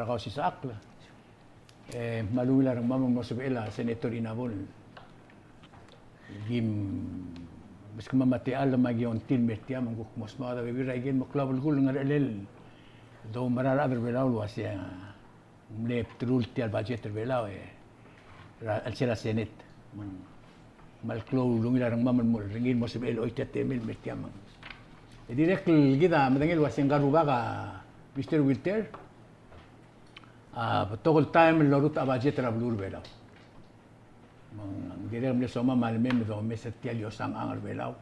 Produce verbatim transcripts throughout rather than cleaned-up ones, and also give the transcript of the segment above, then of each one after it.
Kau Sisechakl. E, me a ungil a rengmam el mo sebechel a Senator Inabon. Kim, meskemam a techall me aki ongtil el mer tiang me ng kuk mo smaod a bebil er a ikel mo klou a belkul el ngerechelel el doumera a rechad er Belau el uasei ng mle bdelul tia el budget er Belau, e, er a chelsel a Senate. Me ng kmal klou el ungil a rengmam el mo, er ngii el mo sebechel el oit a temel el mer tiang. E dirrek el kid a medengei el uasei ngka el rubak a Mister Wilter a betok el taem el lorutech a budget er a beluu er Belau. Me ng dirrek el mle somam a lemei me domes er tia el iosang er Belau.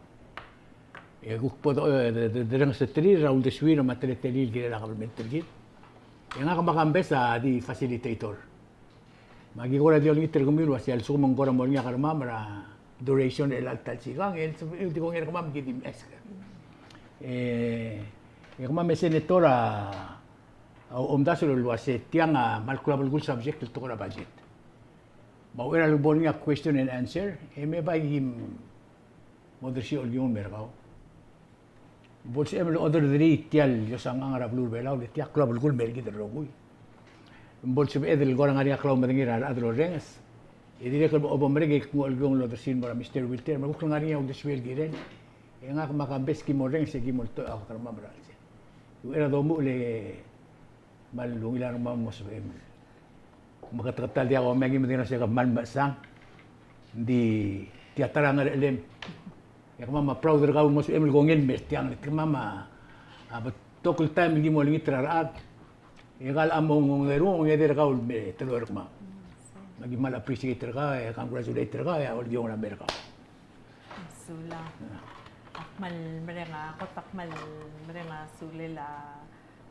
E kuk bo de, de, de, de rengesterir er a uldesuir me a teletelel el kirel a government er kid. E ngak me a Kambes a di facilitator. Me aki kora di olengit er kemiu el uasei a lsekum ng kora mo er ngii a kermam er a duration er chelecha el ta el sikang, e di kongei er kemam e ki di meskak. E, e kemam e Senator a, a omdasu el uasei tiang a kmal klou a belkul el subject el tekoi er a budget. Me a uchei er a lebo er ngii a question and answer, e me bai ki mo dersii a olkiung el mer kau. Bo lsebechem el order er tia el iosang er a beluu er Belau, le tia klou a belkul el mer kid el rokui. Bo lsebeched el kora ngar er ngii a klaumedengir a rechad el orrenges. E dirrek el bo merek e kmo olkiung el odersii el mo er a Mister Wilter, me a kuk ngar er ngii a uldesuel el kirel. E ngak me a Kambes ki mo orrenges e ki mo oltoch a kermam er a chelsel. Uchei er a domuchel e kmal ungil a rengmam el mo sebechem. Me kede, kede ta el diak a omei, aki medengei el uasei ke kmal mechesang. Ng di tia ta er a ngerechelem. E kemam a proud er kau el mo sebechem el kongei el mer tiang. Kemam a, a betok el taem el ki mo olengit er a rechad. E kau a mo ongedei er kau el me teloi er kemam. Me aki kmal appreciate er kau, e congratulate er kau, e a olkiung er a mer kau. Sulang. Ak kmal mereng a, kot ak kmal mereng a sulel a,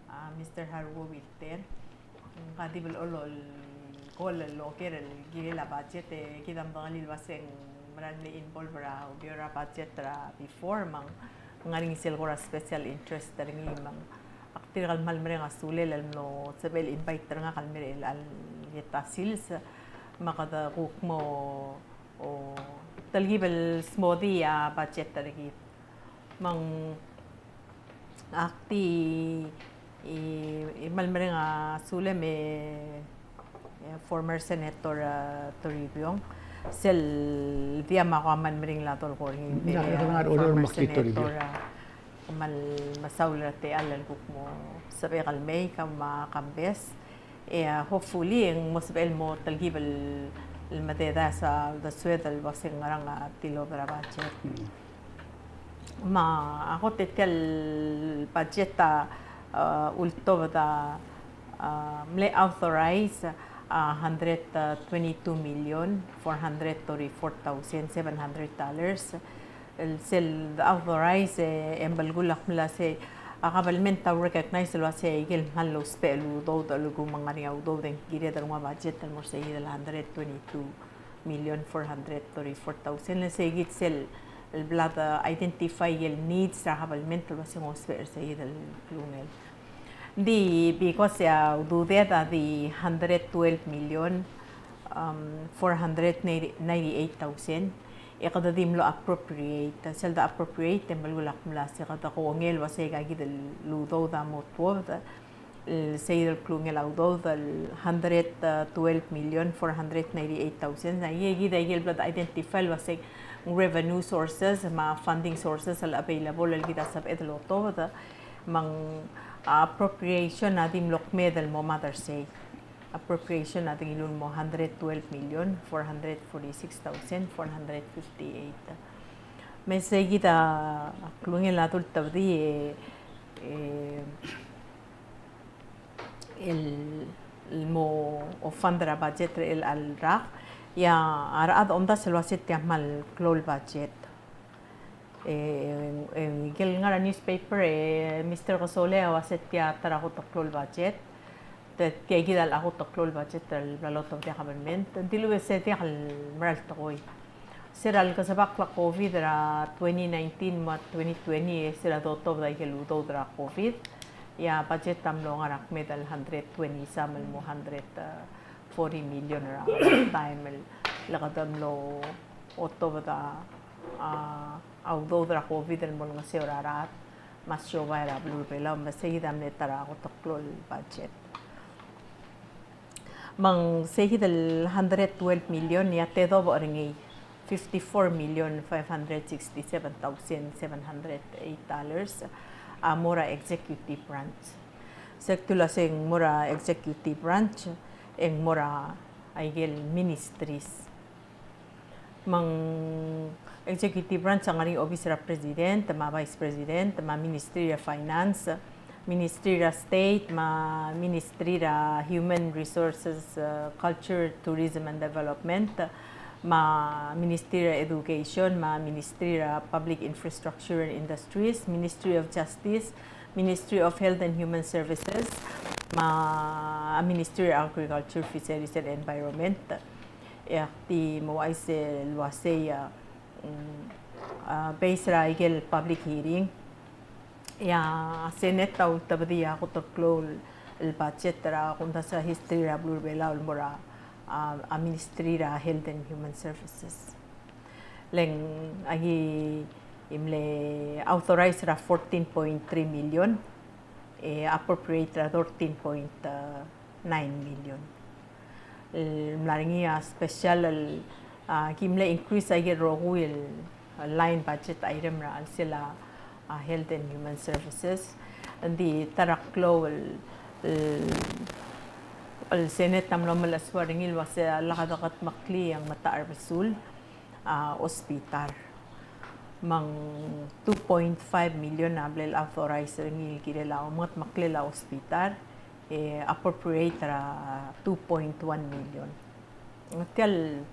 a, Mister Haruo Wilter. Ng ka di blechoel el, kol el oker el kirel a budget e kid a medengelii el uasei ng mera el mle involve er a ureor er a budget er a before me ng ngar er ngii sel kora special interest er ngii me ng ak dirrek el kmal mereng a sulel el mlo sebechel el invite er ngak el mer chelecha el ta el sils me kede kuk mo telkib el smodii a budget er kid. Me ng ak di, e, e kmal mereng a sulem e, e, former Senator, a, Toribiong. Sel diak me a kmal mereng el dolekoi er ngii, a, former Senator, a, kmal mesaul er a techall el kuk mo sebechek el mei, kau me a Kambes. E, a, hopefully, e ng mo sebechel el mo telkib el, el mededaes a uldesued el uasei ng ngerang a tilobed er a budget. Me a kot e tia el budget a, a, ultobed a, a, mle authorize a hundred twenty-two million four hundred thirty-four thousand seven hundred dollars. El sel authorize e, e ng belkul a kmo el uasei a kabelment a recognize el uasei a ikel kmal lousbech el udoud el kuk me ng ngar er ngii a udoud e ng kired el nguu a budget el mo er sei el hundred twenty-two million four hundred thirty-four thousand. Le sei kid sel, el bla de identify el needs er a kabelment el uasei ng ousbech er sei el klungel. Ng di because a ududed a di hundred twelve million, um, four hundred ninety-eight thousand, e kede di mlo appropriate. Sel de appropriate e ng belkul a kmo el uasei kede kongei el uasei aika kid el udoud a mo tuobed, el sei el klungel a udoud el hundred twelve million four hundred ninety-eight thousand. Aike kid a ikel bla de identify el uasei ng revenue sources me a funding sources el available el kid a sebeched el otobed. Me ng, a, appropriation a di mlo kmeed el mo mad er sei. Appropriation a di ngiluu el mo hundred twelve million four hundred forty-six thousand four hundred fifty-eight. Me sei kid a klungel a dultebedii e, e, el, el mo ofund er a budget er chelecha el rak. E a rechad a omdasu el uasei tia kmal klou el budget. E, e, ikel ngar er a newspaper, e, Mister Kesolei a uasei tia ta er a kot el klou el budget. Te, tia kid a kot el klou el budget el bla lotobed a government. Ng dilu e se diak el mera el tekoi. Se er a lekesebakl a COVID er a twenty nineteen me a twenty twenty, e se er a dotobed a ikel udoud er a COVID, e a budget a mlo ngar er a kmeed el hundred twenty some el mo hundred forty million er a taem el, le kede mlo otobed a, a, a udoud er a COVID el mo olengeseu er a rechad me a siobai er a beluu er a Belau, me sei kid a mle ta er a kot el klou el budget. Me ng sei kid el hundred twelve million e a tedobech er ngii, fifty-four million five hundred sixty-seven thousand seven hundred eight dollars, a mo er a executive branch. Se kid el uasei ng mo er a executive branch, e ng mo er a ikel ministries. Me ng executive branch a ngar er ngii a obis er a president, me a vice president, me a ministry er a finance, ministry er a state, me a ministry er a human resources, eh, culture, tourism and development, me a ministry er a education, me a ministry er a public infrastructure and industries, ministry of justice, ministry of health and human services, me a ministry er a agriculture, fisheries and environment. E ak di mo uaisei el uasei, a, mm, a, based er a ikel public hearing, e a Senate a ultebedii a kot el klou el budget er a kumdasu er a history er a beluu er a Belau el mo er a, a, a ministry er a health and human services. Le ng aki mle authorize er a fourteen point three million, e appropriate er a thirteen point nine million. El mla er ngii a special el, a, ki mle increase a ikel rokui el, a, line budget item er a chelsel a, a, health and human services. Ng di ta er a klou el, el, el Senate a mlo melechesuar er ngii el uasei a lak dekedmeklii e ng metacherbesul a hospital. Me ng two point five million a mle authorize er ngii el kirel a omengetmeklel a hospital, e appropriate er a two point one million. Tia el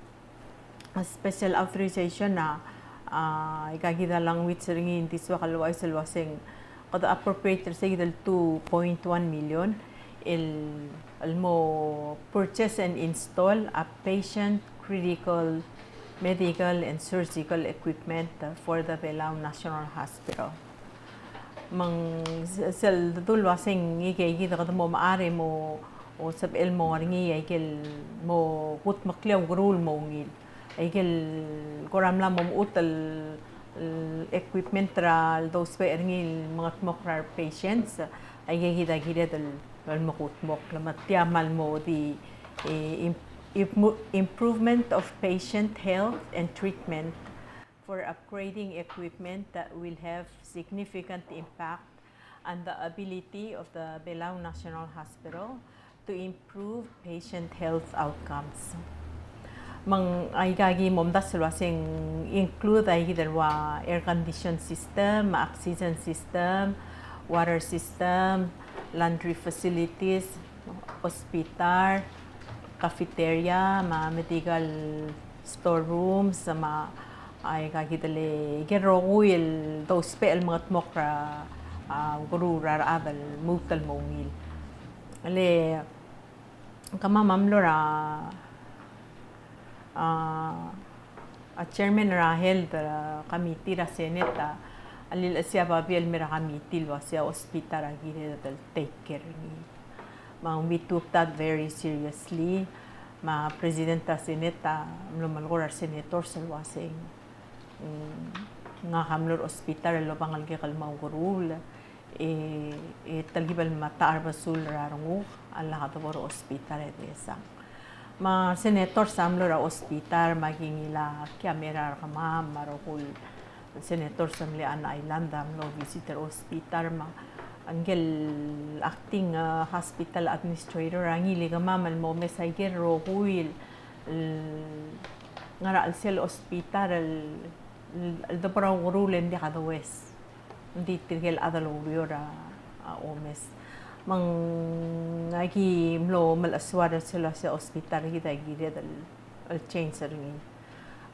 special authorization a, a, ika kid a language er ngii ng di soak el uaisei el uaseng, kede appropriate er sei kid el two point one million el, el mo purchase and install a patient critical medical and surgical equipment for the Belau National Hospital. Me ng se-, sel dul uaseng ikei kid kede mo mechar e mo, o sebechel mo ngar er ngii a ikel mo kudmeklii a ukeruul el mo ungil. A ikel kora mla mo mechut el, el equipment er a ledousbech er ngii el mengetmokl er a re patients, a ikei kid a kired el, el mo kudmokl. Me tia a kmal mo di, e, im-, im-, improvement of patient health and treatment for upgrading equipment that will have significant impact on the ability of the Belau National Hospital to improve patient health outcomes. Me ng aika ki momdasu el uaseng include aikid el ua air condition system, oxygen system, water system, laundry facilities, hospital, cafeteria, me a medical storerooms, me a aika kid el ikel rokui el dousbech el mengetmokl er a, a, ukeruul er a rechad el lmuut el mo ungil. Le kemam a mlo er a, a, a chairman er a health, a, committee er a Senate a, a liluchesii a babier el mei er a committee el uasei a hospital a kired el take care er ngii. Me we took that very seriously. Me a president er a Senate a mlo melekoi er a re senators el uaseng, mm, ngak a mlo er a hospital el obang el kekerei me a ukeruul, e, e telkib el metacherbesul er a renguk a lak debo er a hospital e desang. Me a re senators a mlo er a hospital me a ki ngilai a kiamera er kemam me a rokui el senators el mle Anna Island a mlo visit er a hospital me a ngike el acting, a, hospital administrator a ngilai kemam el mo omes a ikel rokui el, el ngar er a chelsel hospital el, el debo er a ukeruul e ng diak domes. Ng di tirke el chad el oureor er a, a, omes. Me ng aki mlo melechesuar er sel uasei a hospital er kid a kired el, el change er ngii.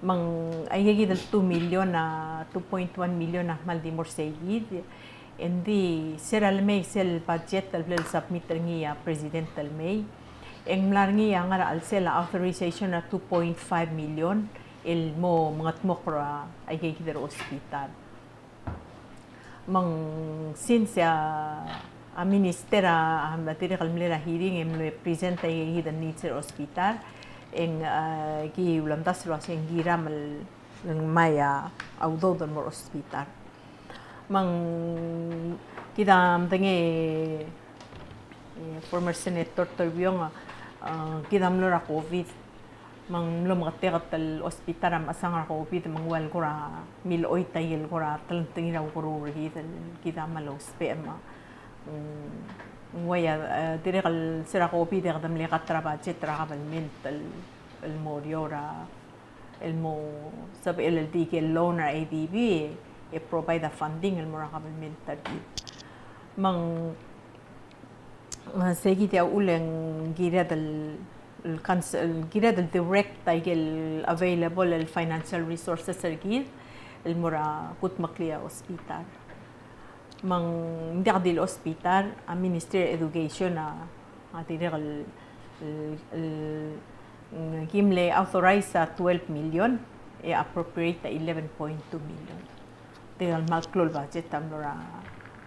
Me ng aikakid el two million a, two point one million a kmal di mo er seikid. Ng di se er a lemei sel budget el bla lesubmit er ngii a president el mei, e ng mla er ngii a ngar er a chelsel a authorization er a two point five million el mo mengetmokl er a aikakid el hospital. Me ng since a, a minister a, a dirrek el mle er a hearing e mle present a ikakid el needs er a hospital, e ng, a, ki ulemdasu el uaseng kiram el ngmai a udoud el mo er a hospital. Me ng kid a medengei e, former Senator Toribiong a, A, kid a mlo er a COVID, me ng mlo meketeket el hospital a mechesang er a COVID, me ng ua el kora mle choit a ikel kora telengtengir a ukeruul er kid el kid a mle ousbech me, mm, ng ua ia, e, dirrek el se er a COVID e kede mle cut er a budget er a kabelment el, el mo er a, el mo sebechel el di ikel loan er a ADB, e provide a funding el mo er a kabelment er kid. Me ng A, se kid a uchul e ng kired el, el cons-, el kired el direct a ikel available el financial resources er kid el mo er a kudmeklii a hospital. Me ng diak di el hospital, a Ministry of Education a, a dirrek el, el, el, ng ki mle authorize a twelve million, e appropriate a eleven point two million. Tirka el kmal klou el budget a mlo er a,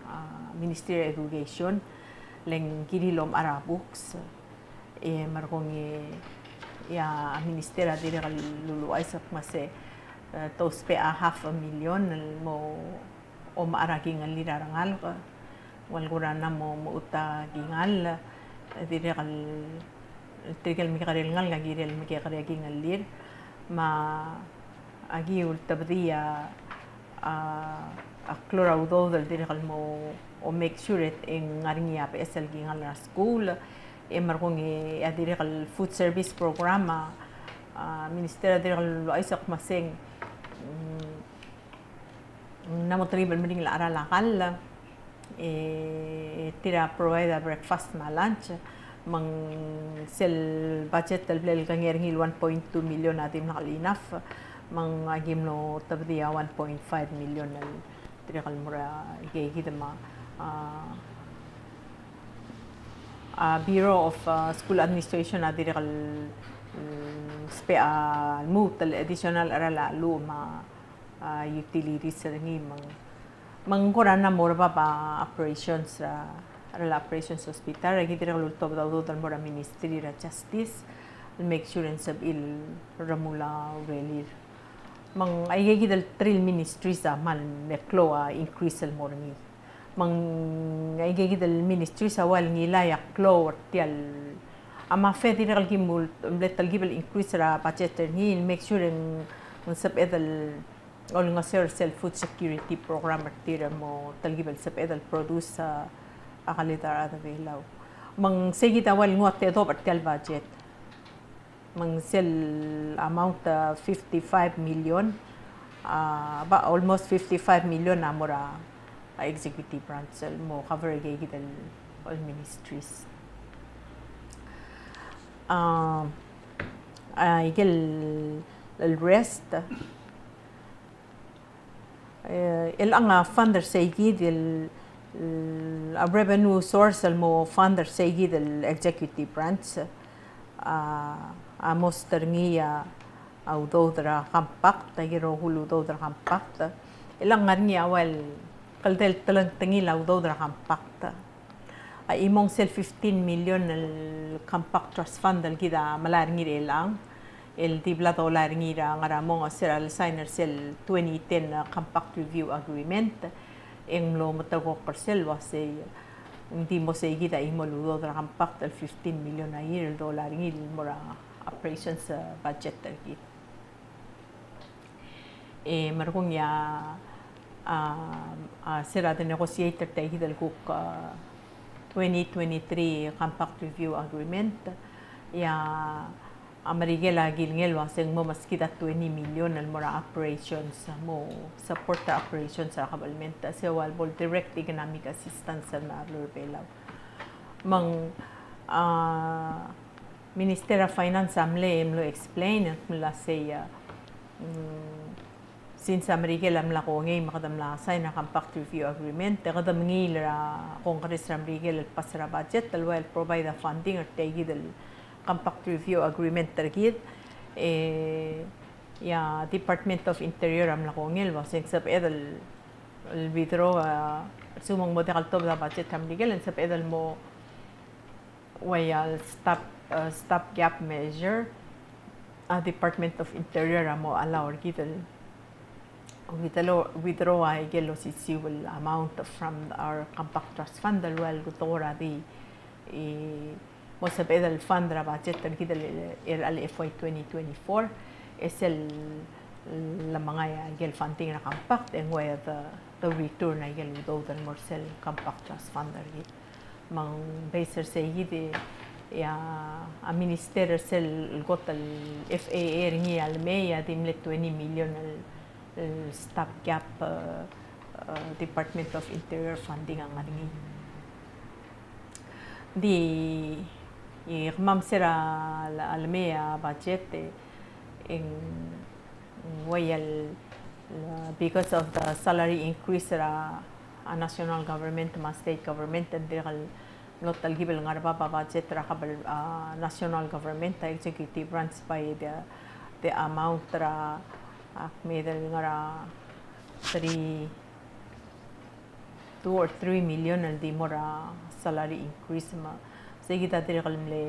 a, Ministry of Education, le ng kirir el omechar a books, e merekong e, e a minister a dirrek el luluuchais el kmo se, e, te ousbech a half a million el mo omechar a kingellir a rengalek. Ng ua el kora mla mo, mo mechut a kingall, e dirrek el, tirke el mekekerei el ngalek a kirel mekekerei a kingellir. Me aki ultebedii a, a, a klou er a udoud el dirrek el mo, o make sure e ng ngar er ngii a beches el kingall er a skuul, e merekong e a dirrek el food service program a, a minister a dirrek el luluuchais el kmo se ng, mm, ng mla mo telkib el meringel a cheral a kall, e tir a provide a breakfast me a lunch, me ng sel budget el bla lekengei er ngii el one point two million a dimlak el enough, me ng aki mlo tebedii a one point five million el dirrek el mo er a ikei kid me a, a, a Bureau of, a, School Administration a dirrek el, mm, ousbech a lmuut el additional cheral a cheluch me a a, utilities er ngii me ng, me ng kora mla mo er bab a operations er a, er a operations hospital, e aki dirrek el ultobed a udoud el mo er a Ministry er a Justice, el make sure e ng sebechir el remuul a urerir. Me ng aike kid el three ministries a kmal meklou a increase el mo er ngii. Me ng aike kid el ministries a ua el ngilai a klou er tia el, a MAFE dirrek el ki mle telkib el increase er a budget er ngii, el make sure e ng sebeched el olengeseu er sel food security program er tir el mo telkib el sebeched el produce a, a kelid er a rechad er a Belau. Me ng sei kid a ua el nguu a tedobech er tia el budget. Me ng sel amount, a, fifty-five million, a, ba, almost fifty-five million a mo er a, a, executive branch el mo cover aike kid el, el ministries. A, a, aike el, el rest, e, chelechang a fund er sei kid el, el, a revenue source el mo fund er sei kid el executive branch, a, a most er ngii a, a udoud er a compact, aike el rokui el udoud er a compact. Chelechang a ngar er ngii a ua el kldei el telengtengil a udoud er a compact. A chimong sel fifteen million el Compact Trust Fund el kid a melai er ngii er chelechang, el di bla dolai er ngii er a ngar er a mong er sel sign er sel twenty ten Compact Review Agreement, e ng mlo metekokl er sel uasei ng di mo sei kid a chimo el udoud er a Compact el fifteen million a year el dolai er ngii el mo er a operations, e, budget er kid. E merekong e a, a, a, se er a de negotiate er tia kid el kuk, a, twenty twenty-three Compact Review Agreement, e a, a Merikel a kilengei el uasei ng mo meskid a twenty million el mo er a operations, mo support er a operations er a kabelment, se ua el bo el direct economic assistance el mo er a beluu er a Belau. Me ng, a, Minister er a Finance a mle, mlo explain el kmo sei, a, mm, since a Merikel a mla kongei me kede mla sign er a Compact Review Agreement, e kede mengiil er a Congress er a Merikel el pass er a budget el ua el provide a funding er tia kid el Compact Review Agreement er kid, e, e a Department of Interior a mla kongei el uasei ng sebeched el, el withdraw, a, se mo ng mo diak el tobed a budget er a Merikel, e ng sebeched el mo ua ia el stop, e, stop gap measure, a Department of Interior a mo allow er kid el withdraw, withdraw aike el osisiu el amount from our Compact Trust Fund el ua el kuk tekoi er a di, e, mo sebeched el fund er a budget er kid el, er a F Y twenty twenty-four, e sel lemengai a ikel funding er a compact, e ng ua the, the return a ikel udoud el mo er sel compact trust fund er kid. Me ng base er sei kid e a, a minister er sel kot el F A A er ngii a lemei a di mle twenty million el, el stopgap, eh, eh, Department of Interior funding a ngar er ngii. Di, e kemam se er a, a lemei a budget e, e ng ua el, because of the salary increase er a, a national government me a state government, e ng dirrek el mlo telkib el ngar er a bab a budget er a kabel, a national government, a executive branch by the, the amount er a, a kmeed el ngar er a three, two or three million el di mo er a salary increase me. Sei kid a dirrek el mle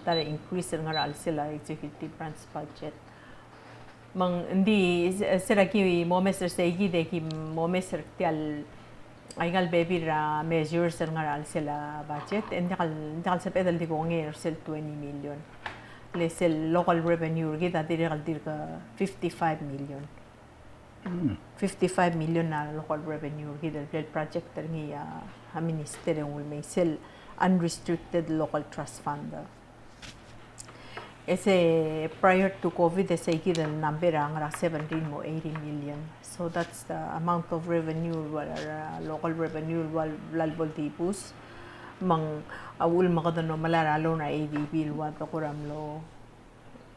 ta er a increase el ngar er a chelsel a executive branch budget. Me ng di, se er a ki mo omes er sei kid e ki mo omes er tia el, aika el bebil er a measures el ngar er a chelsel a budget, e ng diak el, ng diak el sebeched el di kongei er sel twenty million. Le sel local revenue er kid a dirrek el dirk fifty-five million. Fifty-five million a local revenue er kid el, el project er ngii a, a minister e ng ulemei sel unrestricted local trust fund. E se prior to COVID e sei kid el number a ngar er a seventy mo eighty million. So that's the amount of revenue el ua er a local revenue el ua el bla el bo el dibus. Me ng a uchul me kede omelai er a loan er a A D B el ua de kora mlo,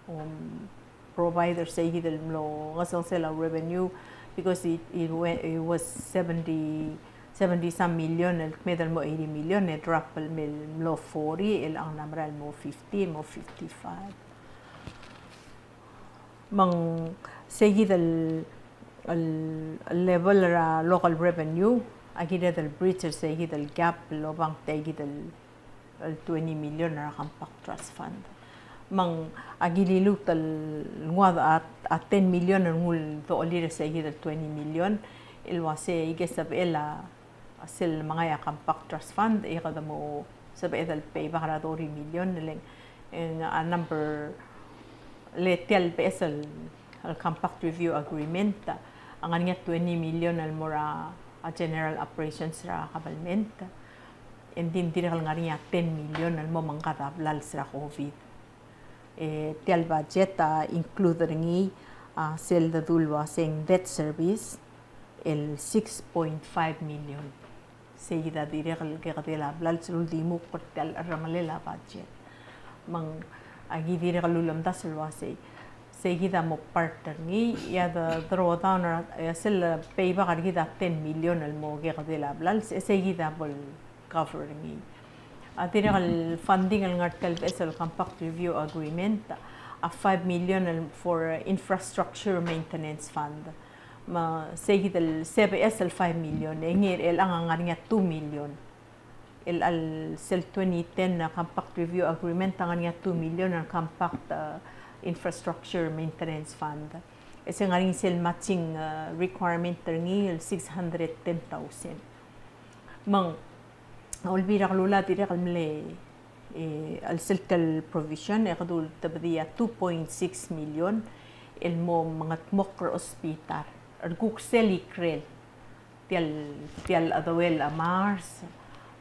um, provide er sei kid el mlo ngesengesel a revenue, because it, it, went, it was seventy, seventy some million el kmeed el mo eighty million, e drop el mei el mlo forty, e chelechang a mera el mo fifty, mo fifty-five. Me ng sei kid el, el, el level er a local revenue a kired el bridge er sei kid el gap el obang tia kid el el twenty million er a Compact Trust Fund. Me ng a ki liluut el nguu a, a ten million el nguu el docholir er sei kid el twenty million, el uasei aike el sebechel a sel mengai a Compact Trust Fund, e kede mo sebeched el pay back er a thirty million, le ng, e ng a number, le tia el beches el el Compact Review Agreement, a ngar er ngii a twenty million el mo er a general operations er a government. E ng di ng dirrek el ngar er ngii a ten million el mo mengkad a blals er a COVID. E tia el budget a include er ngii a sel dedu el uasei ng debt service el six point five million. Sei kid a dirrek el kekedel a blals el uldimukl er tia el cherrengelel a budget. Me ng a ki dirrek el ulemdasu el uasei, sei kid a mo part er ngii, e a de draw down er a, e a sel pay back er kid a ten million el mo kekedel a blals, e sei kid a bo el cover er ngii. A dirrek el funding el ngar er tia el beches el Compact Review Agreement a five million el for Infrastructure Maintenance Fund. Me sei kid el, se beches el five million, e ngii er chelechang a ngar er ngii a two million. El, el sel twenty ten, uh, Compact Review Agreement a ngar er ngii a two million el Compact, uh, Infrastructure Maintenance Fund. E se ngar er ngii sel matching, uh, requirement er ngii el six hundred ten thousand. Me ng a Olbiil er a Kelulau a dirrek el mle, e, el sel tia el provision, e kede ultebedii a two point six million el mo mengetmokl er a hospital er kuk sel ikrel. Tia el, tia el chedouel a mars,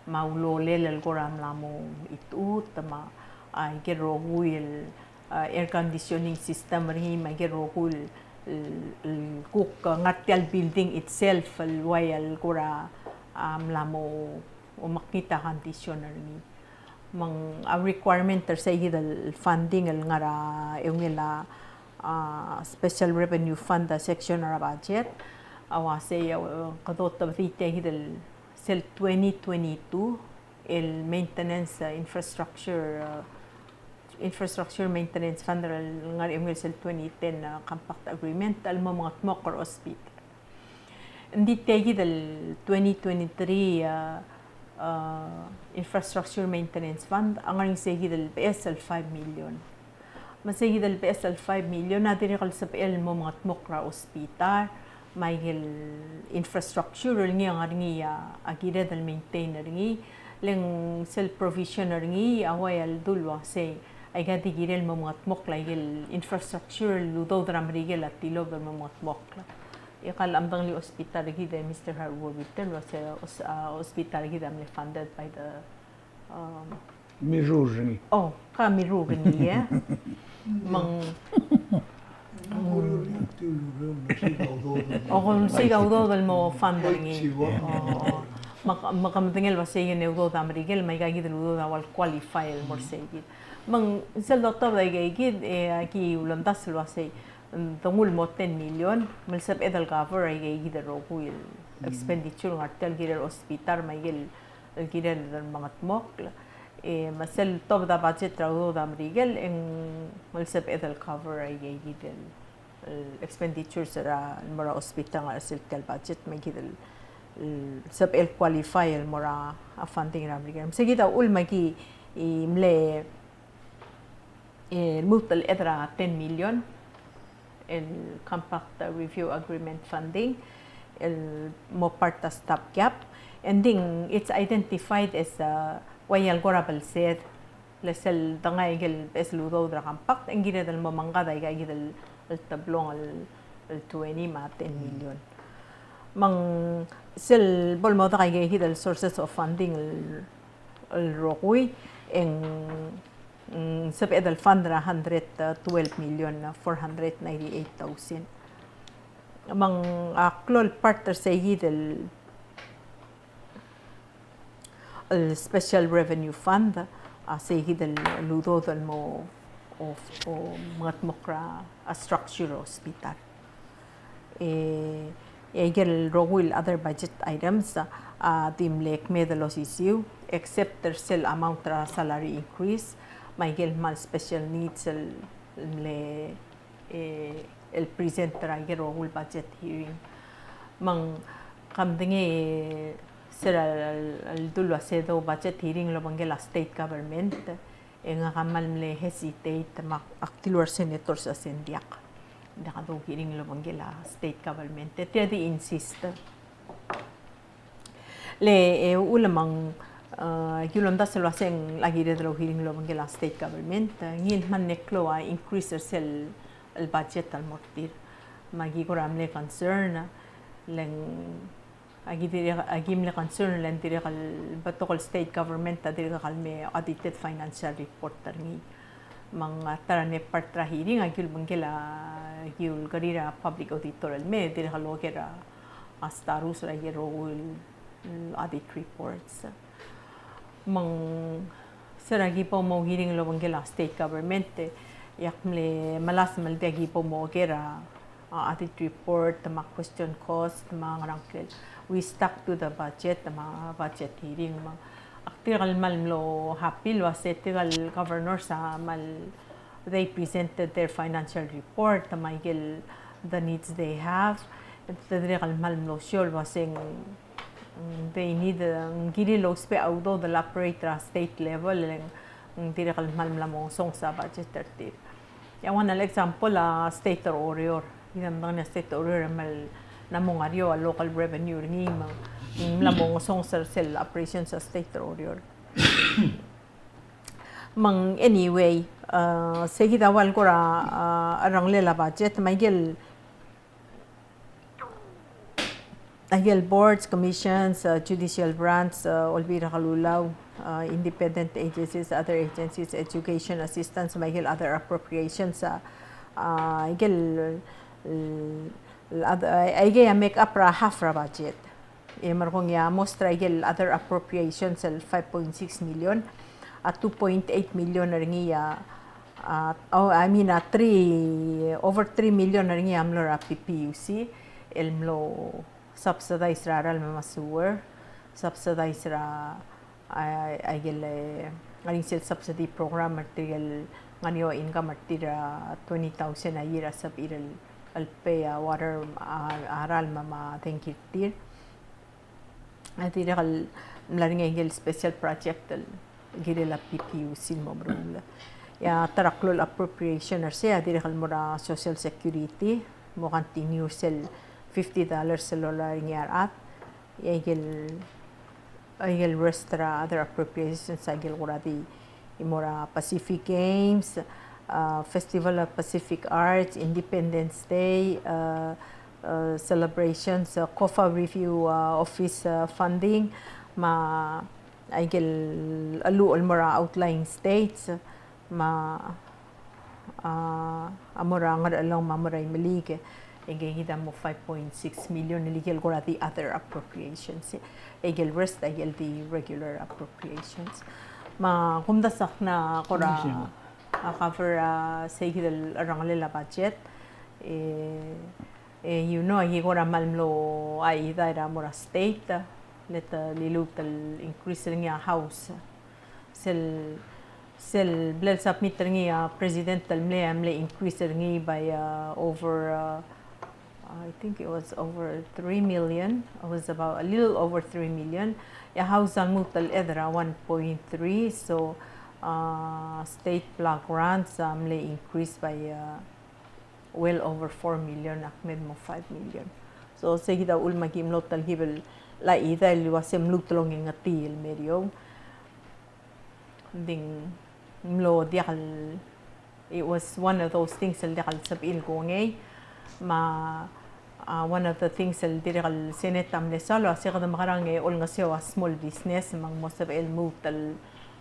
me a ulolel el kora mla mo mechitechut, me a, aike el rokui el, a, air conditioning system er ngii, me aike el rokui el, el, el kuk, a, ngar tia el building itself el uai el kora, a, mla mo omekngit a condition er ngii. Me ng a requirement er sei kid el funding el ngar er a eungel a, a, Special Revenue Fund, a, section er a budget, a uasei, a, kede otebedii tia kid el sel twenty twenty-two el maintenance, a, infrastructure, a, infrastructure maintenance fund el ngar er a eungel sel twenty ten, a, Compact Agreement el mo mengetmokl er a hospital. Ng di tia kid el twenty twenty-three, a, a, Infrastructure Maintenance Fund a ngar er ngii sei kid el beches el five million. Me sei kid el beches el five million a dirrek el sebechel el mo mengetmokl er a hospital, me aike el infrastructure el ngii a ngar er ngii a, a kired el maintain er ngii, Le ng sel provision er ngii a ua el dul uasei, aika di kirel el mo mengetmokl a ikel infrastructure el udoud er a Merikel a tilobed el mo mengetmokl. E kal a mdengelii hospital er kid e Mister Harwood el uasei, hos-, a, hospital er kid a mle funded by the, um, Mirruul er ngii. Oh, ka mirruul er ngii, e? Me ng, o, ko sei a udoud el mo fund er ngii. O, me ke, me ke medengei el uasei a udoud a Merikel, me aika kid el udoud a ua el qualify el mo er sei kid. Me ng sel dotobed aika kid, e aki ulemdasu el uasei, mm, donguu el mo ten million, me le sebeched el cover aika kid el rokui el expenditure el ngar tia el kirel hospital, me aike el el kirel el mengetmokl. E, me sel tobed a budget er a udoud a Merikel, e ng sebeched el cover aika kid el, el expenditures er a, el mo er a hospital er sel tia el budget, me kid el, el sebechel qualify el mo er a funding er a Merikel. Me se kid a uchul me aki, e, mle e lmuut el chad er a ten million el Compact Review Agreement funding el mo part er a stopgap. And then it's identified as, uh, ua el kora belsed, le sel dengai aike el beches el udoud er a Compact, e ng kired el mo mengkad aika kid el, el teblong el, el twenty me a ten million. Me ng sel bo el mo dak aika kid el sources of funding el, el rokui, e ng mm, sebeched el fund er a hundred twelve million four hundred ninety-eight thousand. Me ng, a, klou el part er sei kid el, el special revenue fund, a, sei kid el, el udoud el mo, o, o, mengetmokl er a, a, structure er a hospital. E, e aike el rokui el other budget items, a, di mle kmeed el osisiu, except er sel amount er a salary increase, me aike el kmal special needs el, el mle, e, el present er aike el rokui el budget hearing. Me ng, ke medengei, se er a, el, el dul uasei dou budget hearing el obengkel a state government, e ngak a kmal mle hesitate, me ak dilu er a senators a se ng diak. Diak dou hearing el obengkel a state government. E tir a di insist. Le, e, uchul me ng, e, ki ulemdasu el uasei ng locha kired el ouhearing el obengkel a state government, e, ngii el kmal mle klou a increase er sel, el budget el mo er tir. Me aki kora mle concern, le ng Aki dirrek, aki mle concern le ng dirrek el betok el state government a dirrek el me audited financial report er ngii. Me ng a ta er a mle part er a hearing, aki ulebengkel a, aki ulekerir a public auditor el me dirrek el oker a, a status er a ikel rokui el audit reports. Me ng se er a ki bo mo hearing el obengkel a state government, e ak mle melasem el di aki bo mo oker a, a, audit report, me a question cost, me a ngerang kel. We stuck to the budget, me a budget hearing, me ak dirrek el kmal mlo happy el uasei tirke el governors a kmal they presented their financial report, me a ikel the needs they have. Te dirrek el kmal mlo show el uasei ng, mm, they need, mm, kirir el ousbech a udoud el operate er a state level, e ng, mm, dirrek el kmal mla mo ngesonges a budget er tir. E a one el example a state er a Oreor. Kid a medengei a state er a Oreor e kmal mla mo ngar er eou a local revenue er ngii me ng, mm, mla mo ngesonges er sel operations er a state er a Oreor. Me ng anyway, a, se kid a ua el kora, a, cherrengelel a budget, me a ikel, a ikel boards, commissions, a, judicial branch, a, Olbiil er a Kelulau, a, independent agencies, other agencies, education assistance, me a ikel other appropriations, a, a, ikel, el, el, other, a, ikei a make up er a half er a budget. E merekong e a most er a ikel other appropriations el five point six million, a two point eight million er ngii a, a, oh, I mean, a three, over three million er ngii a mlo er a P P U C, el mlo subsidize er a ralm me a sewer, subsidize er a, a, a ikel, e, ngar er ngii sel subsidy program er tirke el ngar er eou a income er tir a twenty thousand a year a sebechir el, el pay a water, a, a ralm me a dengki er tir. A dirrek el mla er ngii a ikel special project el kirel a P P U C el mo meruul. E a ta er a klou el appropriation er sei a dirrek el mo er a Social Security, mo continue er sel fifty dollars el loia er ngii a rechad. E a ikel, Aike el rest er a other appropriations, aike el kora di, e mo er a Pacific Games, uh, Festival of Pacific Arts, Independence Day, uh, uh, celebrations, uh, COFA Review, uh, Office, uh, funding, me aike el, el mo er a outlying states, me a, a mo er a Ngerchelong me a mo er a Imeliik, e ngii kid a mo five point six million, el ikel kora di other appropriations. E ikel rest, ikel di regular appropriations. Me kumdasu e ng kora a cover, a, sei kid el cherrengelel a budget. E, e, you know, aki kora kmal mlo a ida er a mo er a state, le te liluut el increase er ngii a House. Sel, sel bla el submit er ngii a president el mle, a mle increase er ngii by, uh, over, uh, I think it was over three million. It was about a little over three million. E a House a lmuut el chad er a one point three, so, uh, state block grants a mle increase by, uh, well over four million, a kmeed el mo five million. So, sei kid a uchul me aki mlo telkib el, a ida el uase mluut el ongengetii el meriou. Ng di ng mlo diak el, it was one of those things el diak el sebechir el kongei. Me a, uh, one of the things el dirrek el Senate a mle soal, a se kede mekerang e olengeseu a small business, me ng mo sebechel el lmuut el,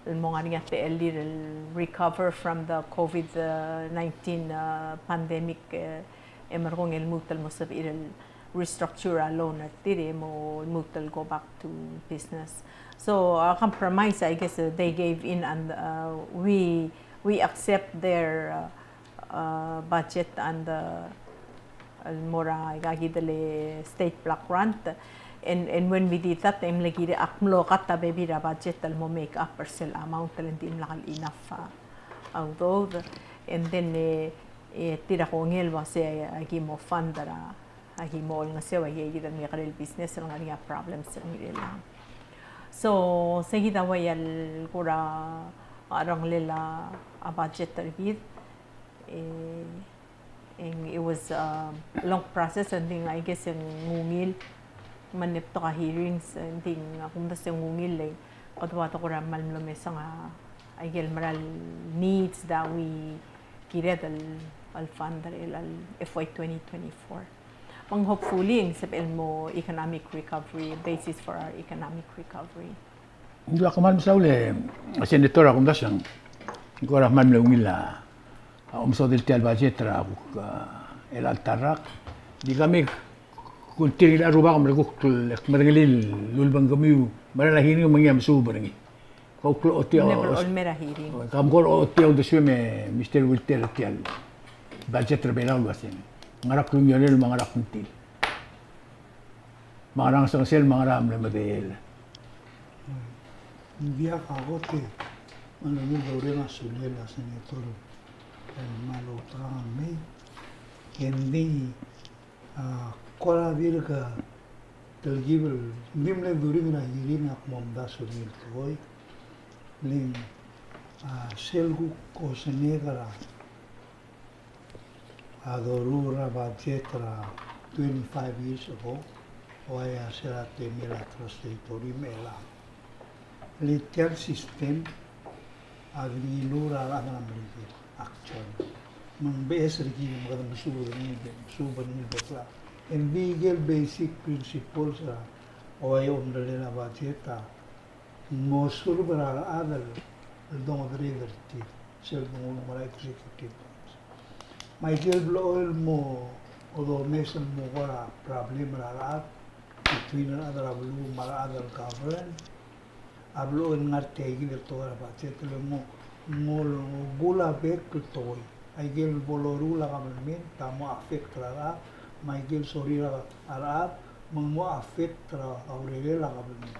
el mo ngar er ngii a techellir el recover from the COVID nineteen, uh, pandemic, uh, e merekong e lmuut el mo sebechir el restructure a loan er tir e mo lmuut el go back to business. So, a compromise, I guess, uh, they gave in and, uh, we, we accept their, uh, uh, budget and, uh, el mo er a ikakid el state block grant. And, and when we did that, e ng mle kirel, ak mlo cut a bebil er a budget el mo make up er sel amount el ng dimlak el enough, uh, a udoud. And then, e, e tir a kongei el uase, e, aki mo fund er a, aki mo olengeseu a ikakid el mekekerei el business el ngar er ngii a problems er ngii er chelechang. So, sei kid a ua el kora cherrengelel a budget er kid. E, e ng, it was, um, a long process, and then I guess e ng ungil, me ng betok a hearings, and then a kumdasu e ng ungil, e kede ua de kora kmal mlo mesang a, a ikel mera el needs that we kired el, el fund er a, el F Y twenty twenty-four. Me ng hopefully e ng sebechel el mo economic recovery, basis for our economic recovery. Ng diak, kmal mesaul e Senator, a kumdasu e ng kora kmal mle ungil a omesodel tia el budget er a kuk, a, chelecha el ta el rak. Di kemiu, kuk tir el rubak me kuk medengelii el ulebengkemiu, me a hearing me ngii a mesuub er ngii. Kuk ochotii a, mle bo el mer a hearing. Kom kuk ochotii a uldesuem e Mister Wilter er tia el budget er a Belau el uase ng ngera a klungiolir me a ngera a kngtil. Me a ngera a ngesengesel me a ngera a mle medengei. Ng diak a kot e, me a lenguu el doureng a sulel a Senator el kmal outekangel el mei. Ke ng di, a, kora dirk telkib el, ng di mle during er a hearing a kmo omdasu er ngii el tekoi. Le ng, a, sel kuk osengek er a a doruul er a budget er a twenty-five years ago, ua ia se er a temel a Trust Territory me a chelechang. Le tia el system a di ngiluu er a rechad er a Merikel, actually. Me ng beches er kid me kede mesuub er ngii, mesuub er ngii el bek el chad. Ng di ikel basic principles er a ua ia omerellel a budget a ng mo serve er a rechad el dongedereder er tir, sel donguu el mo er a executive branch. Me a ikel blechoel el mo odomes el mo kora problem er a rechad between a rechad er a beluu me a rechad el govern, a blechoel el ngar tia ikid el tekoi er a budget el mo, mo, mo kuk a bek el tekoi. A ikel bo loruul a government a mo affect er a rechad, me a ikel sorir a rechad me ng mo affect er a urerel a government.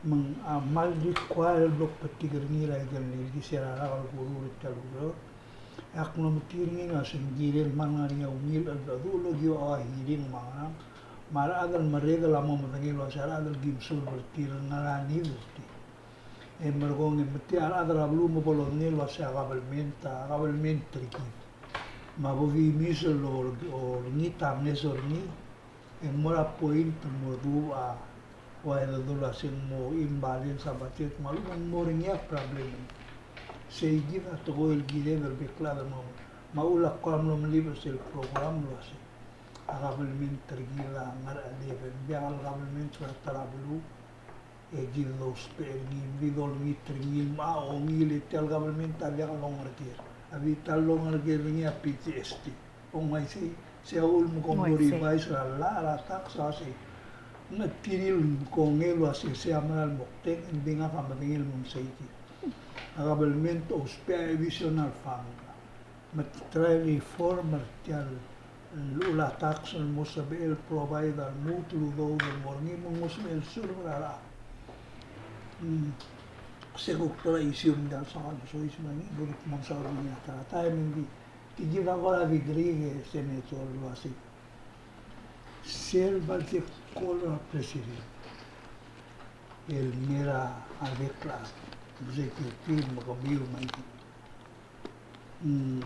Me ng, a, kmal require el blo kbetik er ngii er a ikel nilkis er a rak el kuruul er tia el ureor. E ak mlo metik er ngii el uase ng kirel kmal ngar er ngii a ungil cheldecheduch el okiu a hearing me a ngerang, me a rechad el merredel a mo medengei el uase a rechad el kim serve er tir a ngera a need er tir. E merekong e me tia a rechad er a beluu me bo lodengei el uase a government, a government er kid. Me a bo di miss el olengit a ngeso er ngii, e ng mo er a point el mo dubech a Ua e dodul a se ng mo imbalance a budget me a lechub e ng mo er ngii a problem. Sei kid a tekoi el kired el bek el chad el mo, me a uchul a kora mlo melib er sel program el uase a government er kid a ngar er a eleven, ng diak el government er a ta er a beluu, e kid el ousbech er ngii, ng di dolengit er ngii, me a ongil e tia el government a diak longerker. A di ta el longerker er ngii a P G S T. Ng uaisei, sei a uchul me kom revise er a llach er a tax a sei. Ng tirir el kongei el uase sei a mera el moktek, ng di ngak a medengei el mo sei kid. A government a ousbech a additional fund me te try reform er tia el llechul a tax el mo sebechel provide a lmuut el udoud el mo er ngii me ng mo sebechel serve er a rechad. Mm. Se kuk ta er a issue me ng diak el soak el soiseb er ngii, e kuk mo mesaul er ngii a ta er a taem, e ng di Di kid a kora di kerik e Senator el uasei, sel budget call er a President el mei er a bek el executive me kemiu me a ikid. Mm,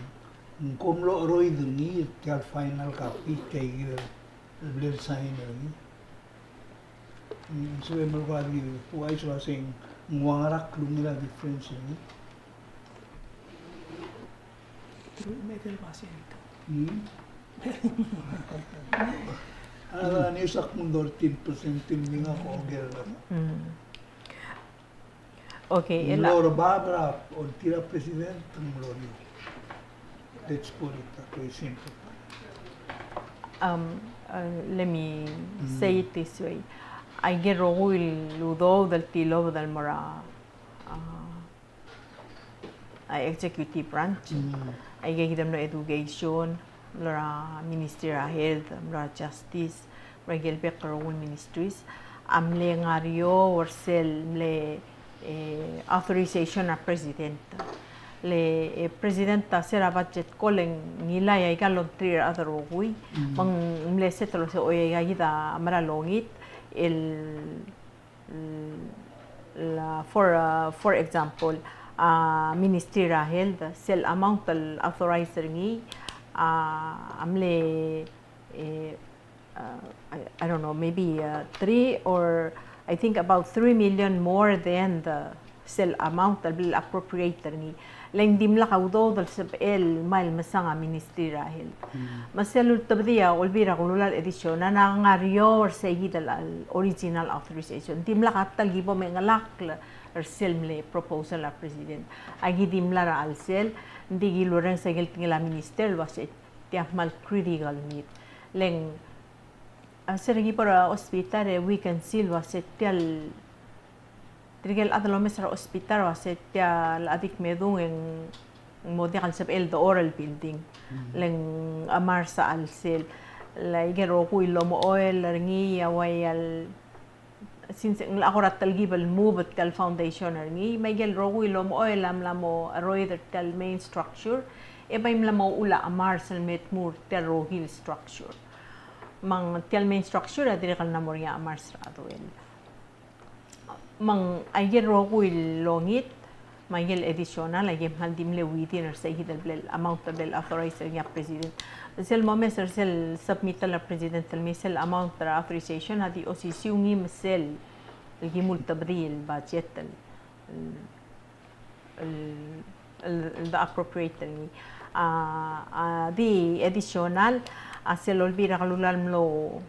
ng kom locheroid er ngii er tia el final copy, tia ikid el bla lesign er ngii. Mm, sebechem el kora di uaisei el uasei ng ua ngera a klungel a difference er ngii. Truich me a edei el basent. Hmm? A, a news a kmo ng thirteen percent el mei ngak a oker. Hmm. Okay, e ng mlo er a bab er a, ongtir a president, ng mlo er ngii. Let's put it that way, simple. Um, uh, let me say it this way. Aike el rokui el udoud el tilobed el mo er a, uh, a executive branch. Mm. Aike kid el mlo er a education, mlo er a Ministry er a Health, mlo er a Justice, mlo er a ikel bek el rokui el ministries a mle ngar er eou er sel mle, e, authorization er a president. Le, e, president a se er a budget call e ng ngilai aika el ongtir a rechad el rokui. Mm. Me ng mle set el uasei, oi, aika kid a mera el ongit el la, for, uh, for example, a Ministry er a Health, sel amount el authorize er ngii, a, a mle, e, uh, I, I don't know, maybe, uh, three or I think about three million more than the sel amount el bla el appropriate er ngii. Le ng dimlak a udoud el sebechel el mei el mesang a Ministry er a Health. Mm. Me sel ultebedii a Olbiil er a Kelulau el additional a ngar er eou er sei kid el original authorization. Dimlak a ta el ki bo mengelakl er sel mle proposal er a president. Aki di mla er a chelsel, ng di ki lurrenges a ikel tekingel a minister el uasei tia kmal critical need. Le ng, a, se er a ki bo er a hospital e we can see el uasei tia el Tirke el chad el omes er a hospital el uasei tia el chad a di kmedung e ng mo diak el sebechel el dechor el building. Mm. Le ng chemars a chelsel. Le aike el rokui el omechoel er ngii a uai el, since ng locha kora telkib el move tia el foundation er ngii, me aike el rokui el omechoel a mla mo cheroid er tia el main structure, e bai mla mo uchul a chemars el me tmuu er tia el rokui el structure. Me ng tia el main structure a dirrek el mla mo er ngii a chemars er a cheduel. Me ng aike el rokui el ongit, me aike el additional, aike el kmal di mle within er sei kid el bla el amount el bla el authorize er ngii a president. Sel momes er sel submittal er a president el mei sel amount er a authorization a di osisiu ngii me sel el ki multebedii el budget el, el el, el, el de appropriate er ngii. A, a di additional, a sel Olbiil er a Kelulau a mlo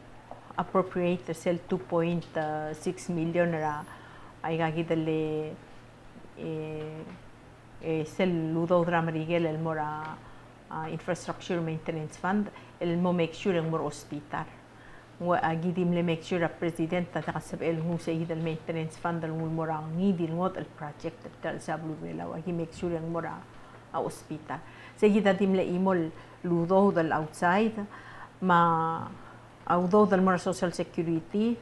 appropriate er sel two point six million er a, aika kid el, e, e, sel udoud er a Merikel el mo er a, a, Infrastructure Maintenance Fund, el mo make sure e ng mo er a hospital. Ng ua, aki di mle make sure a president a diak el sebechel el nguu sei kid el maintenance fund el nguu el mo er a ngii di el ngodech el project er tia el chelsel a beluu er a Belau. Aki make sure e ng mo er a, a hospital. Sei kid a di mle chimo el udoud el outside, me a udoud el mo er a Social Security,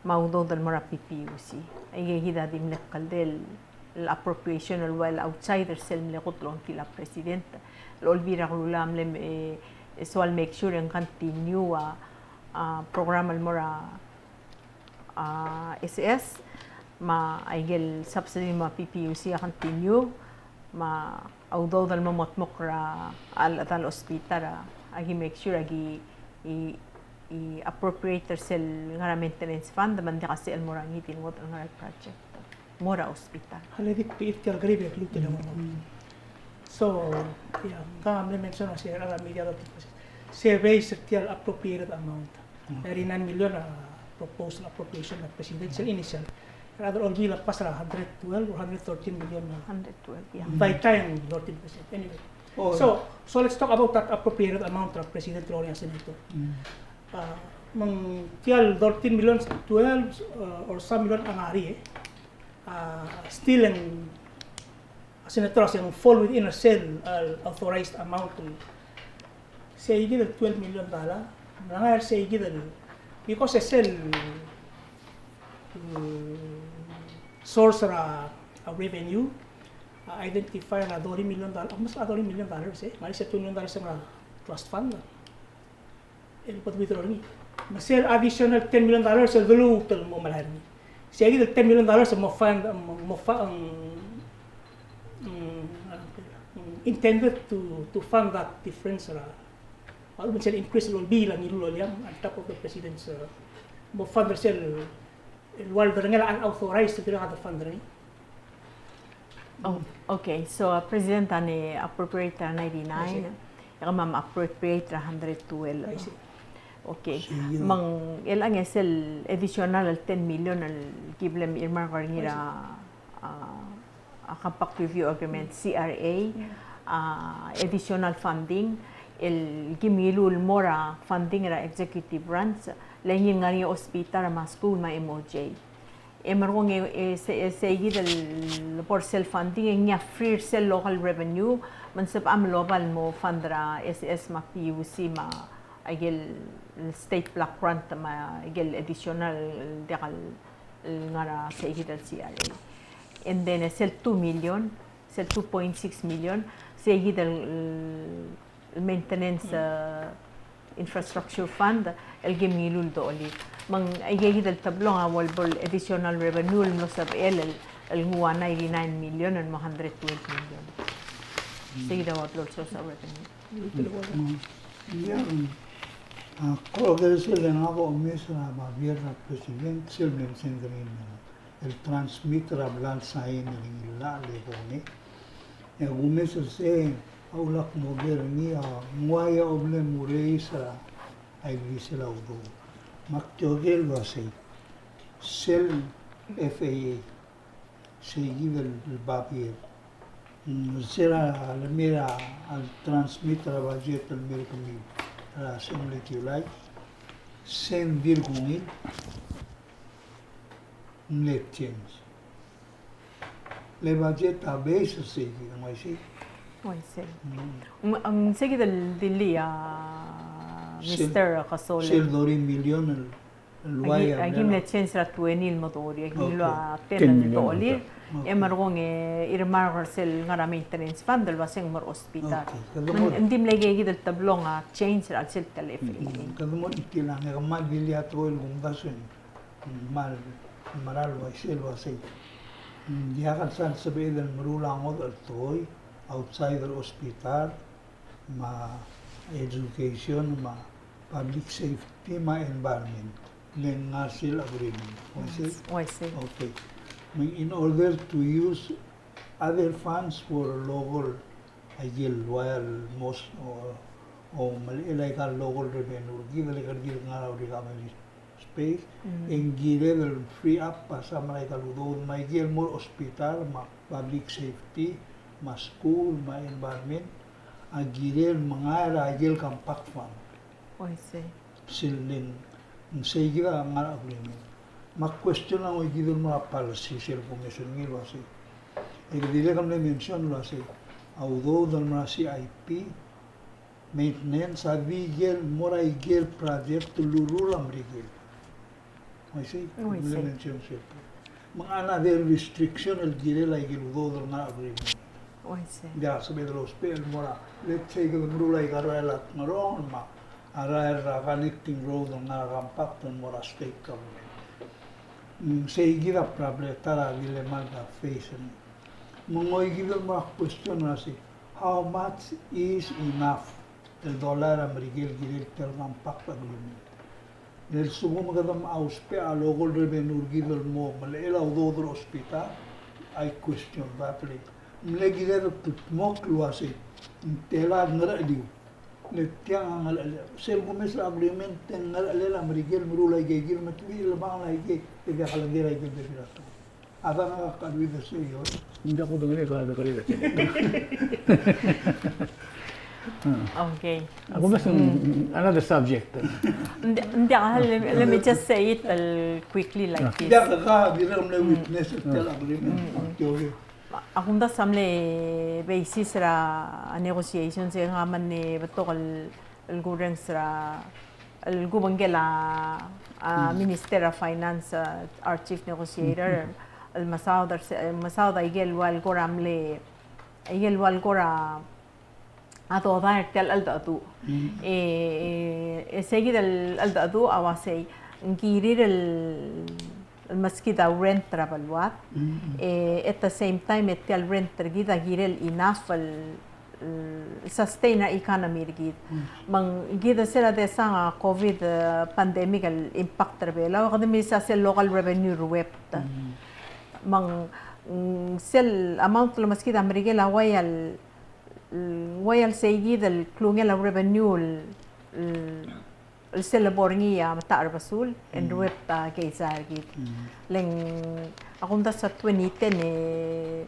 me a udoud el mo er a P P U C. Aike kid a di mle kldei el el appropriation el ua el outside er sel mle kot el ongtil a president. El Olbiil er a Kelulau a mle, e, e soal make sure e ng continue a, a program el mo er a, a, S S, me aike el subsidy el mo er a P P U C a continue, me a udoud el mo mengedmokl er a, a, a hospital a, aki make sure aki, i, appropriate er sel ngar er a maintenance fund, me ng diak a sel mo er a ngii di el ngodech el ngar er a project. Mo er a hospital. Hale di kuk tia el grievance el lmuut el mo. So, yeah, ng mle mention er sel media el, se base er tia el appropriated amount. Thirty-nine million a proposed appropriation er a presidential initial. Rather, olbiil a pass er a hundred twelve or hundred thirteen million. Hundred twelve, yeah. By time, thirteen percent. Anyway. So, so let's talk about that appropriated amount er a president el ngar er ngii a senator. Me ng tia el thirteen million, twelve, uh, or some million a ngar er ngii, eh. Uh, still ng, a senator a se ng fall within a sel, uh, authorized amount. Seikid el twelve million dollar, ng ngar er seikid el, because a sel, uh, source er a, a revenue, a identify er a thirty million dollar, almost a thirty million dollars, eh, ng ngar er sel two million dollars er a trust fund. El bo withdraw er ngii. Me sel additional ten million dollars el doluut el mo melai er ngii. Seikid el ten million dollars el mo fund, mo, mo fa-, mm, mm, intended to, to fund that difference er a, a lechub e ng sel increase el olbiil a ngiluu el oleam, on top of the president's, uh, mo fund er sel el ua el derengel a unauthorized el dirrek el fund er ngii. Oh, okay. So, uh, President a ne appropriate er a ninety-nine, e kemam a appropriate er a hundred twelve. I see. Okay. Me ng, el ngar er ngii a sel additional el ten million el ki bla el earmark er ngii er a, uh, a Compact Review Agreement, C R A, uh, additional funding, el ki mngiluu el mo er a funding er a executive branch, le ngii el ngar er ngii a hospital me a school me a M O J. E merekong e, e, se, e seikid el bo er sel funding, e ngii a free er sel local revenue, me ng sebecham el oba el mo fund er a S S me a P U C me a ikel state block grant me a ikel additional el diak el ngar er a seikid el C R A. And then, e sel two million, sel two point six million, seikid el, el maintenance, uh, infrastructure fund, el ki mngiluu el dolir. Me ng aikakid el teblong a ua el bo el additional revenue el mlo sebechel el, el nguu a ninety-nine million el mo hundred twelve million. Seikid a ua blo el source of revenue. Mm. Yeah. A kora sel ngak a omes er a babier er a president, sel mention er ngii el transmit er a bla el sign er ngii el llach el kongei. E kumes er sei a ulak mo ker er ngii a ng uai a oblem el raise er a ildisel a udoud. Me ak tia el uasei, sel F A A, seikid el babier. Mm, sel lemei a transmit er a budget el mei er kemiu er a Assembly July, se ng dirk ungil, ng mle change. Le budget a base er seikid, ng uaisei? Uaisei. Mm. Ng, ng seikid el dilii a Mister Kesol. Sel thirty million el, el uai a, aki mle change er a twenty el mo thirty, aki mlo a ten el dolir. Okay. E merekong e earmark er sel ngar er a maintenance fund el uasei ng mo er a hospital. Okay. Ng di mle aikakid el teblong a change er a sel tia el F A A. Kede mo er a tiang, e kmal dilii a tekoi el kumdasu e ng kmal mera el uaisei el uasei. Ng diak el sal sebeched el meruul a ngodech el tekoi outside er a hospital, me a education, me a public safety, me a environment. Le ngar er sel agreement. Uaisei? Uaisei. Okay. Me in order to use other funds for local, aikel uai el mos, o, o melecha el aika el local revenue er kid el kede ngar er a recovery space, e ng kired el free up a sum er aika el udoud me aike el mo er a hospital, me a public safety, me a school, me a environment, a kirel mengai er aike el compact fund. Uaisei. Sel leng, ng seikid a ngar er a agreement. Me a question a ngoikid el mo er a policy sel commission er ngii el uasei. E ke dirrek el mle mention el uasei, a udoud el mo er a C I P, maintenance a di ikel mo er a ikel project el lurruul a Merikel. Uaisei, uaisei. Implementation safety. Me ng another restriction el kirel a ikel udoud el ngar er a agreement. Uaisei. Ng diak sebeched el ousbech el mo er a, let's say, kede meruul a ika el rael a Ngerongel me a rael er a connecting road el ngar er a compact el mo er a state government. Mm, seikid a problem, ta er a dilemma el ta face er ngii. Me ng ngoikid el mo er a question el uasei, how much is enough el dollar er a Merikel el kirel tia el compact agreement? E lsekum kede mo ousbech a local revenue er kid el mo melechel a udoud er a hospital, I question that. Le mle kired el kldmokl el uasei ng tela a ngercheliu. Le tiang a ngerchel, sel kumes er a agreement e ng ngerchelel a Merikel el meruul aike el kirel me te di chelebangel aike, e diak a lengei er aike el bebil a tekoi. A dang a kuk a Luis de Seyo. Ng diak kudengelii a kuk a Luis de Seyo. Okay. Ak umes, mm, another subject. Ng di-, ng diak, let, let me just say it, uh, quickly like this. Ng diak a dirrek el mle witness er tia el agreement. Okay. Ak omdasu a mle basis er a negotiations e ng mle betok el, el kurrenges er a el kubengkel a, a, Minister of Finance, a, our chief negotiator, el mesaod er se-, el mesaod a ikel ua el kora mle, ikel ua el kora a dodai er tia el cheldecheduch. E, e, e seikid el cheldecheduch a uasei, ng kirir el el meskid a rent er a beluad. E, at the same time, e tia el rent er kid a kirel enough el, el sustain a economy er kid. Me ng kid a sel a desang a COVID, e, pandemic el impact er a Belau, kede milsa sel local revenue er a West. Me ng, mm, sel amount el meskid a Merikel a uai el, mm, uai el seikid el klungel a revenue el, el el sel lebo er ngii a metacherbesul, e ng ruebet a keizai er kid. Le ng, ak omdasu a twenty ten e,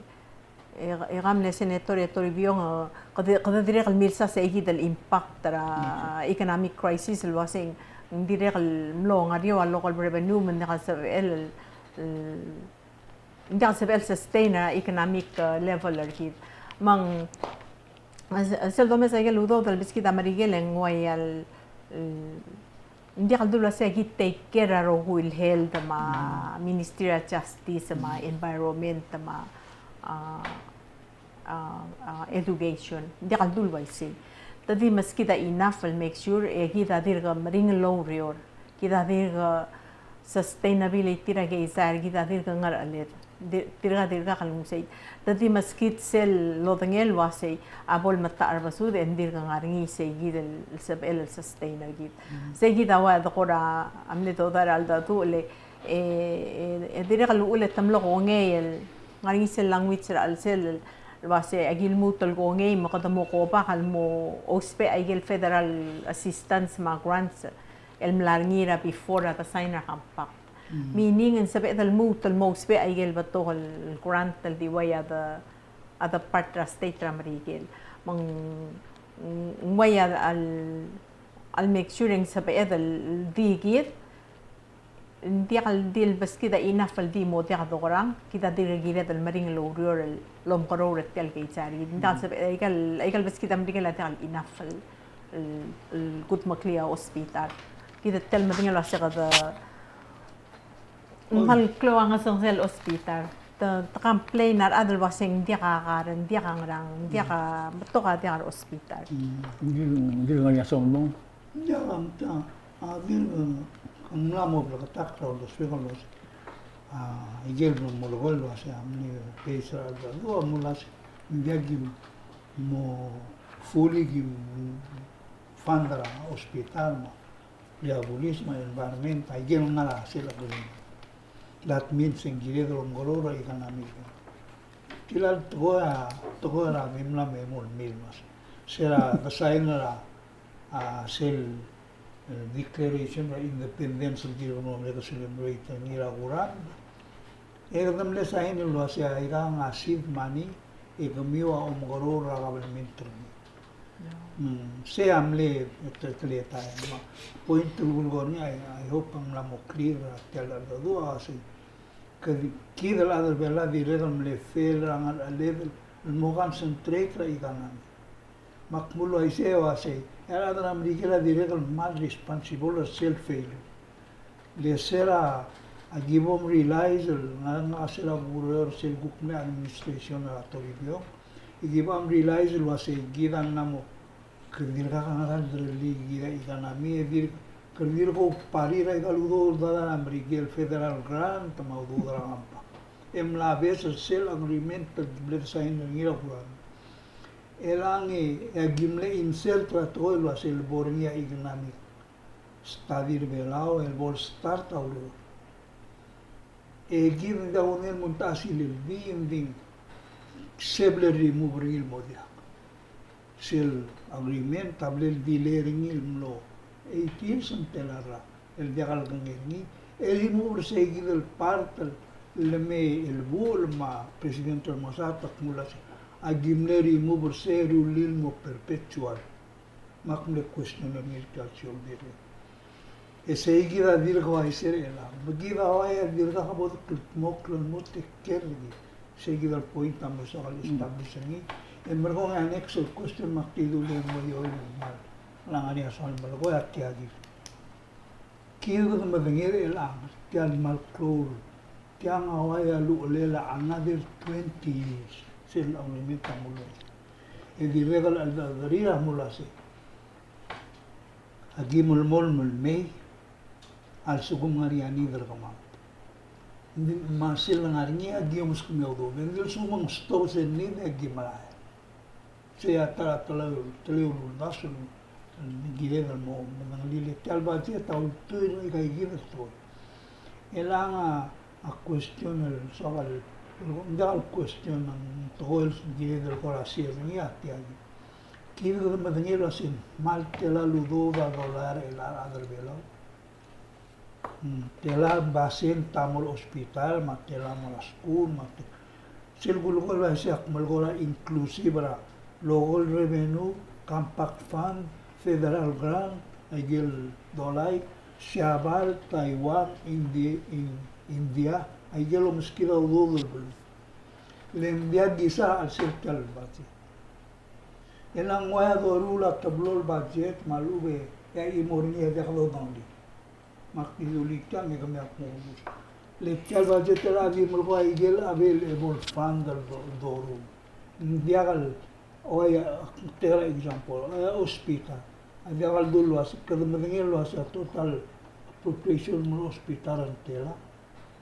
e, e kam el Senator e Toribiong, e, kede, kede dirrek el milsa seikid el impact er a economic crisis el uasei ng dirrek el mlo ngar er eou a local revenue me ng diak el sebechel el, el, ng diak el sebechel el sustain a economic, e, level er kid. Me ng, e, sel domes a ikel udoud el meskid a Merikel e ng uai el, e, ng diak el dul uasei aki take care a rokui el health me a Ministry of Justice me a environment me a, a, a, a, education. Ng diak el dul uaisei. Te di meskid a enough el make sure e kid a dirk meringel el oureor. Kid a dirk, e, sustainability er a keizai er kid a dirk ngercheled. Di-, dirk, dirkak el nguu sei. Te di meskid sel lodengei el uasei a bo el metacherbesud e ng dirk ngar er ngii seikid el sebechel el sustain er kid. Seikid a ua de kora a mle dodai er a cheldecheduch le, e, e, e dirrek el uchul e te mlo kongei el ngar er ngii sel language er a chelsel el uasei aki lmuut el kongei me kede mo go back el mo ousbech a ikel federal assistance me a grants el mla er ngii er a before a de sign er a compact. Meaning, ng sebeched el lmuut el mo ousbech a ikel betok el grant el di uai a de, a de part er a state er a Merikel. Me ng, ng uai a, a, a make sure e ng sebeched el di kid, ng diak el di el beskid a enough el di mo diak dokerang, kid a dirk kired el meringel el oureor el omekeroul er tia el keizai er kid. Ng diak el sebeched, aike el, aike el beskid a Merikel a diak el enough el, el, el kudmeklii a hospital. Kid a tia el medengei el uasei kede, ng kmal klou a ngesengesel el hospital. Te, te complain a rechad el uasei ng diak a kar, ng diak a ngerang, ng diak a, betok a diak a hospital. Ng di, ng di ngar er ngii a soam el mong. Ng diak a, a, a, di, ng mla mo bleketakl er a uldesuek el uasei, a, ikel mlo molekoi el uasei a mle base er a cheldecheduch a mle uasei ng diak ki mo fully ki fund er a hospital me a bulis me a environment, a ikel ngar er a sel agreement. That means e ng kired el omekeroul er a economy. Tilecha el tekoi a, tekoi er a di mla me mo el mil mas. Se er a de sign er a, a, sel, e, declaration er a independence el kirel mlo merek el celebrate er ngii er a kurang. E kede mle sign el uasei aikang a seed money e kemiu a omekeroul er a kabelment er ngii. Mm, sei a mle, e, te, teletael. Me a point el kulekoi er ngii, I, I hope ng mla mo clear er tia el cheldecheduch a uasei, kid, kid el chad er a Belau a dirrek el mle fail er a ngercheled el mo concentrate er a economy. Me ak mle uaisei e uasei, e a rechad er a Merikel a dirrek el kmal responsible er sel failure. Le se er a, a ki bo mrealize el, ngar, ngar er a sel kureor er sel kuk mle administration er a Toribiong, e ki bo mrealize el uasei kid a mla mo, kede dirkak a ngar er a lerellii kid a economy, e dirk, kede dirk ouparty er aika el udoud er a Merikel, federal grant me a udoud er a compact. E mla base er sel agreement el mle sign er ngii er a kurang. E le ng, e a ki mle insult er a tekoi el uasei le bo er ngii a economic study er a Belau el bo el start a ureor. E kid ng diak kudengei el mo metachesil el di, ng di se ble remove er ngii el mo diak. Sel agreement a ble el delay er ngii el mlo eight years ng tela el rak el diak el kengei er ngii. E remove er sei kid el part el leme el buchel me a President Remengesau a kmo el uase aki mle remove er sei e rullii el mo perpetual. Me ak mle question er ngii el klou el dirrek. E sei kid a dirk uaisei er chelechang. Me kid a uai a dirkak bo kldmokl el mo take care er kid. Sei kid el point a mlo soak el establish er ngii. E merekong e a next el question me ak di dulii e mo ioel el kmal. Ng ngar er ngii a soal el melekoi a tia kid. Kid kede medengei er chelechang, tia el kmal klou el tiang a uai a luchellel a another twenty years, sel agreement a mlo. E dirrek el cheldecheduch er a mlo uasei, aki melemolem el mei, a lsekum ng ngar er ngii a need er kemam. Me sel ngar er ngii aki omeskemiu a udoud. Ng di a lsekum ng stop sel need e aki merael. Sei a ta er a teleu, teleu el uldasu el kired el mo, mo medengelii le tia el budget a ultuil er ngii aika kid el tekoi. Chelechang a, a question el soak el, ng diak el question, ng tekoi el kired el kora share er ngii a tia kid. Kid kede medengei el uasei ng kmal tela el udoud a dolai er a rechad er a Belau. Mm, tela basent a mo er a hospital, me a tela mo er a skuul, me a te-, sel kulekoi el uaisei a kmal kora inclusive er a local revenue, compact fund, federal grant, aike el dolai, Siabal, Taiwan, Indi-, In-, India, aike el omeskid a udoud el beluu. Le ng diak kisa a chelsel tia el budget. E ng uai a doruul a teblo el budget me a lechub e a chimo er ngii a diak dodengelii. Me ak di dulii tiang e kemiu a kmo, le tia el budget er a di melekoi a ikel available fund el do-, doruul. Ng diak el, oi, ak mtera example, oi, hospital. A diak el dul uase, kede medengei el uase a total appropriation el mo er a hospital a ng tela.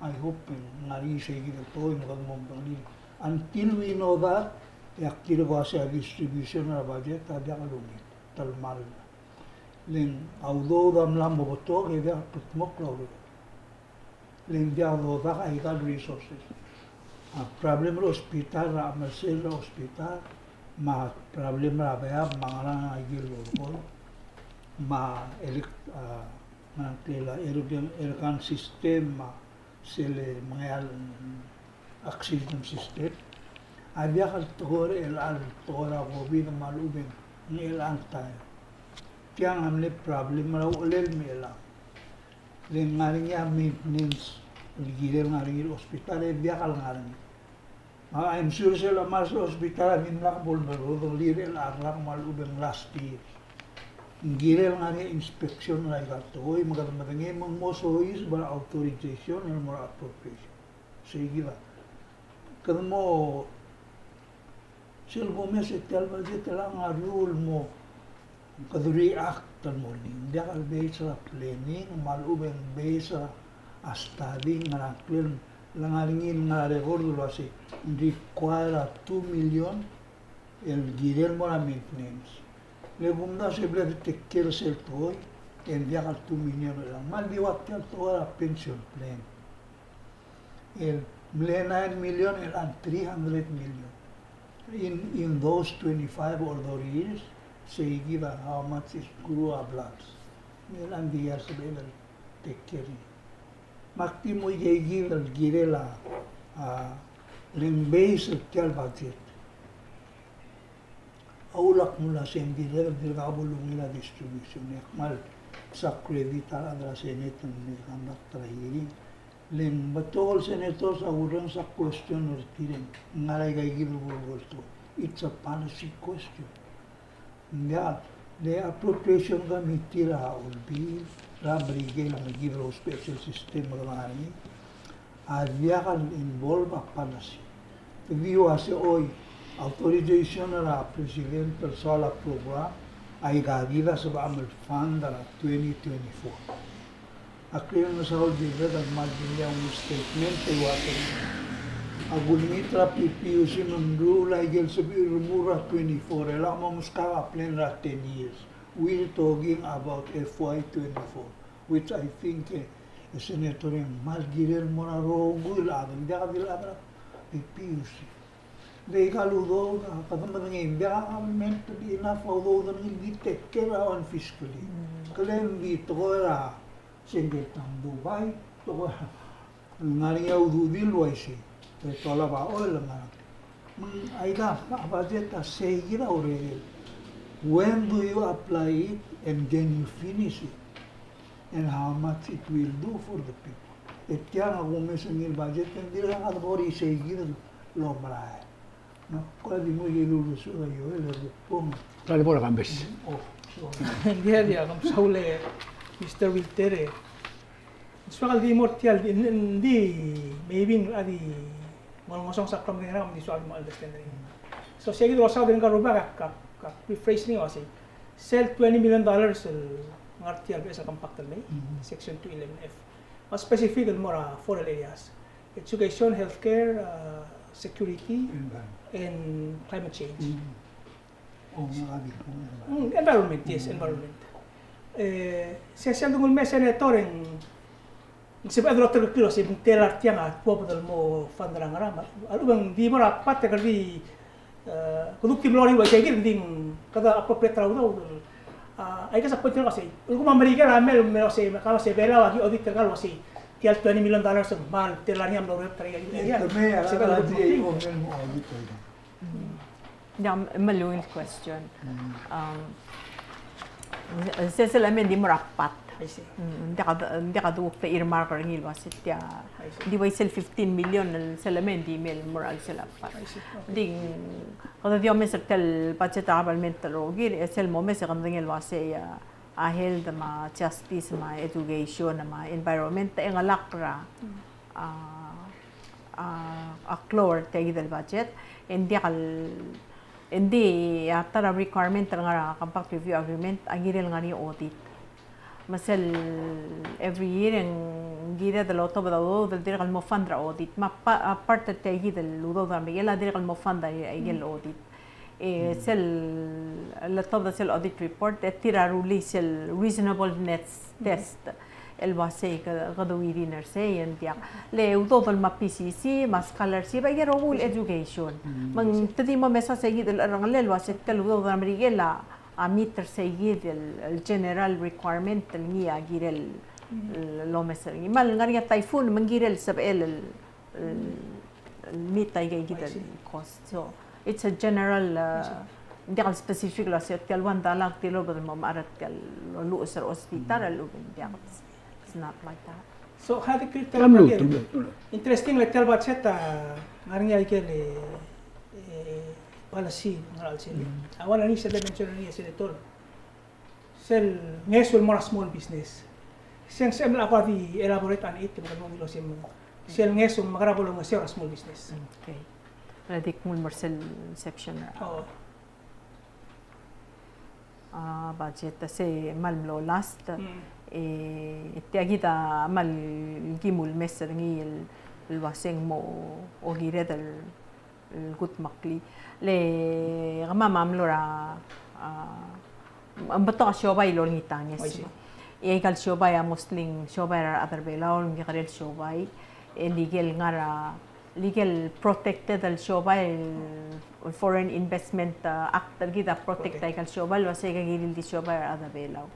I hope e ng ngar er ngii sei kid el tekoi me kede mo medengelii. Until we know that, e ak dirk uase a distribution er a budget a diak el ungil. Telemall. Le ng a udoud a mla mo betok e diak el kldmokl a ureor. Le ng diak dodak aika el resources. A problem er a hospital, er a chemesel er a hospital, me a problem er a beab, me a ngerang aike el lolekoi, me a elek-, a, ngerang tia el air, airgun system, me a sel mengeal oxygen system. A diak el tekoi er chelechang, tekoi er a COVID me a lechub e ng chelechang el taem. Tiang a mle problem er a uchelel me chelechang. Le ng ngar er ngii a maintenance el kirel ngar er ngii er a hospital, e diak el ngar er ngii. Me I'm sure sel chemars er a hospital a dimlak bo lemeruul er a rak me a lechub e ng last year. Ng kirel ngar er ngii a inspection er aika el tekoi, me kede medengei me ng mo soiseb er a authorization el mo er a appropriation. Sei kid a. Kede mo, sel kumes e tia el budget er chelechang a rruul el mo, kede react el mo er ngii. Ng diak el base er a planning, me a lechub e ng base er a study, ngerang klel, le ngar er ngii el ngar er a record el uase ng require a two million el kirel mo er a maintenance. Le kumdasu e ble de take care er sel tekoi, e ng diak el two million er chelechang. Me a ldi ua tia el tekoi er a pension plan. El mle nine million, el chelechang three hundred million. In, in those twenty-five or thirty years, sei kid a how much is grew a blocks. Me chelechang ng di a sebechel el take care er ngii. Me ak di mo ikei kid el kirel a, a, le ng base er tia el budget. A uchul ak mla sei ng dirrek, dirrek a bo lungil a distribution. E ak kmal msa credit a rechad er a Senate el mle conduct er a hearing. Le ng betok el senators a kurrenges a question er tir e ng ngar er aika kid el kulekoi el tekoi. It's a policy question. Ng diak, le appropriation committee er a Olbiil, er a Merikel, me kid el ousbech er sel system el ngar er ngii, a diak el involve a policy. Te di uase oi, authorization er a president el soal a program, aika kid a sebecham el fund er a twenty twenty-four. A Klengesau el dirrek el kmal di ngii a ungil statement e uase, a kulengit er a PPUC me ng meruul aike el sebechir el remuul er a twenty-four, e lak mo meskak a plan er a ten years. We're talking about F Y twenty-four, which I think, eh, e Senator e ng kmal kirel el mo er a rokui el chad, ng diak di el chad er a P P U C. Ng di aika el udoud a kede medengei, ng diak a government el enough a udoud er ngii el di take care er a one fiscal year. Kele ng di tekoi er a sengkio er a Dubai, tekoi er a Ng ngar er ngii a ududir el uaisei, e te olab a oil, ng ngar er ngii. Me ng aika a budget a sei kid a urerel. When do you apply it and then you finish it? And how much it will do for the people? E tiang a kumes er ngii el budget, e ng dirkak a debo er isei kid el omerael. No, kora di mo ikel uldesued a Joel, e kuk bong. Kora di mo er a kambes. Oh, sorry. Ng diak, diak, kom saul e Mister Wilter e. Soak el di mo er tia el di, di, maybe ng di mo ngosong sa klam di ngerang, di soak el mo understand er ngii. So, sei kid el soak el di ngar er a rubak, ak, ak, ak rephrase er ngii el uasei. Sel twenty million dollars el ngar er tia el beches el compact el mei, Section two eleven F. Mas specific el mo er a four el areas. Education, healthcare, uh, security, environment, and climate change. Mm. Oh, ng ngar er a di, oh, environment. Mm, environment, yes, environment. E, se sel dengul mei a Senator e ng, ng sebeched el oterkeklii el uasei ng tela er tiang a tuobed el mo fund er a ngerang. A lechub e ng di mo er a part e kede di, e, kede kuk di mlo er ngii el uasei kid, ng di kede appropriate er a udoud. A, I guess a point er ngak a sei, el kuk mo Merikel a mei el uasei, me kau a sei Belau a ki audit er ngak el uasei, tia el twenty million dollars e ng kmal tela er ngii a mlo er a area. Sebeched el kuk di Ng di a melung el question. Mm. Um, se, se el mei ng di mo er a part. I see. Mm, ng diak, ng diak a duk te earmark er ngii el uasei tia. I see. Ng di uaisei el fifteen million el se el mei ng di mei el mo er a sel part. I see. Okay. Ng di, kede di omes er tia el budget er a government el rokir, e sel momes e ke medengei el uasei, a, a health me a justice me a education me a environment, e ng ngar er a, a, a, a klou er tia kid el budget, e ng diak el, e ng di a ta er a requirement el ngar er a Compact Review Agreement a kirel ngar er ngii a audit. Me sel every year e ng kired el otobed a udoud el dirrek el mo fund er a audit. Me a pa-, a part er tia kid el udoud er a Merikel a dirrek el mo fund a, a ikel audit. E sel letobed sel audit report, e tir a rullii sel reasonableness test el uasei ke, kede within er sei e ng diak. Le udoud el me a P C C, me a scholarship, a ikel rokui el education. Me ng te di mo mesa sei kid el cherrengelel el uasei tia el udoud er a Merikel a, a meet er sei kid el, el general requirement el ngii a kirel el, el omes er ngii. Me a lengar er ngii a typhoon, me ng kirel sebechel el el, el meet a ikakid el cost. So, it's a general, uh, ng diak el specific el uasei tia el one dollar, tia el obed el mo mechar er tia el loluches er a hospital, a lechub e ng diak. It's not like that. So, how the criteria. Interesting, le tia el budget a ngar er ngii a ikel, e, policy, ngar er a chelsel. A one er ngii sel mention er ngii a Senator. Sel ngeso el mo er a small business. Se ng sebechem el kuk di elaborate on it, me kede mo dilu el uasei mo. Sel ngeso el mekera bo longeseu er a small business. Okay. Ng di kuk mo er sel section er a, oh, a, budget, se kmal mlo last. Mm. E tia kid a kmal ki mo mes er ngii el, el uasei ng mo okired el el kutmeklii. Le kemam a mlo er a, a, ng betok a siobai el olengit a ngeso. Oi, si. E aika el siobai a mostly ng siobai er a rechad er a Belau, ng kekerei el siobai, e le ikel ngar er a, le ikel protected el siobai, el Foreign Investment, a, Act er kid a protect, protect, aika el siobai el uasei ke kirir el di siobai er a rechad er a Belau.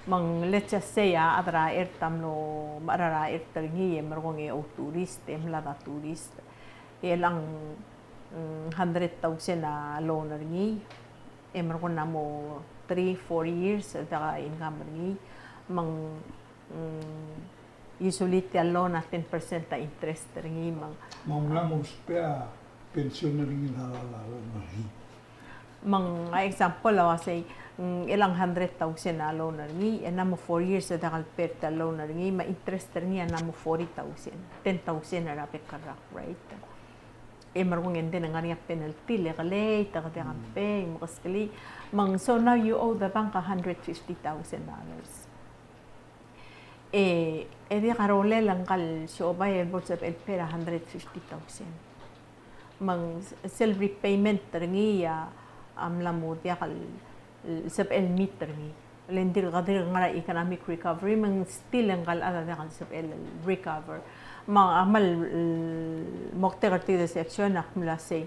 Me ng let's just say a chad er a Ert a mlo mechar er a Ert er ngii e merekong e outourist, e mlad a tourist. E chelechang, mm, hundred thousand a loan er ngii, e merekong a mo three, four years, e diak a income er ngii, me ng, mm, usually tia el loan a ten percent a interest er ngii, me ng. Me ng mla mo ousbech a pension er ngii er a, a, a loan er ngii. Me ng, a, example a uasei, mm, chelechang hundred thousand a loan er ngii, e ng mo four years e diak el pay er tia el loan er ngii, me a interest er ngii a ng mo forty thousand, ten thousand er a bek el rak, right? E merekong e ng di ngar er ngii a penalty, le ke late, e ke diak a pay, me keskelii. Me ng, so now you owe the bank a hundred fifty thousand dollars. E, e diak a rolel ngka el siobai el bo lsebechel el pay er a hundred fifty thousand. Me ng sel repayment er ngii a, a mla mo diak el, el sebechel el meet er ngii. Le ng dirk, dirk ngar er a economic recovery, me ng still ngka el chad a diak el sebechel el recover. Me a kmal, el moktek er tia el section a kmo uasei,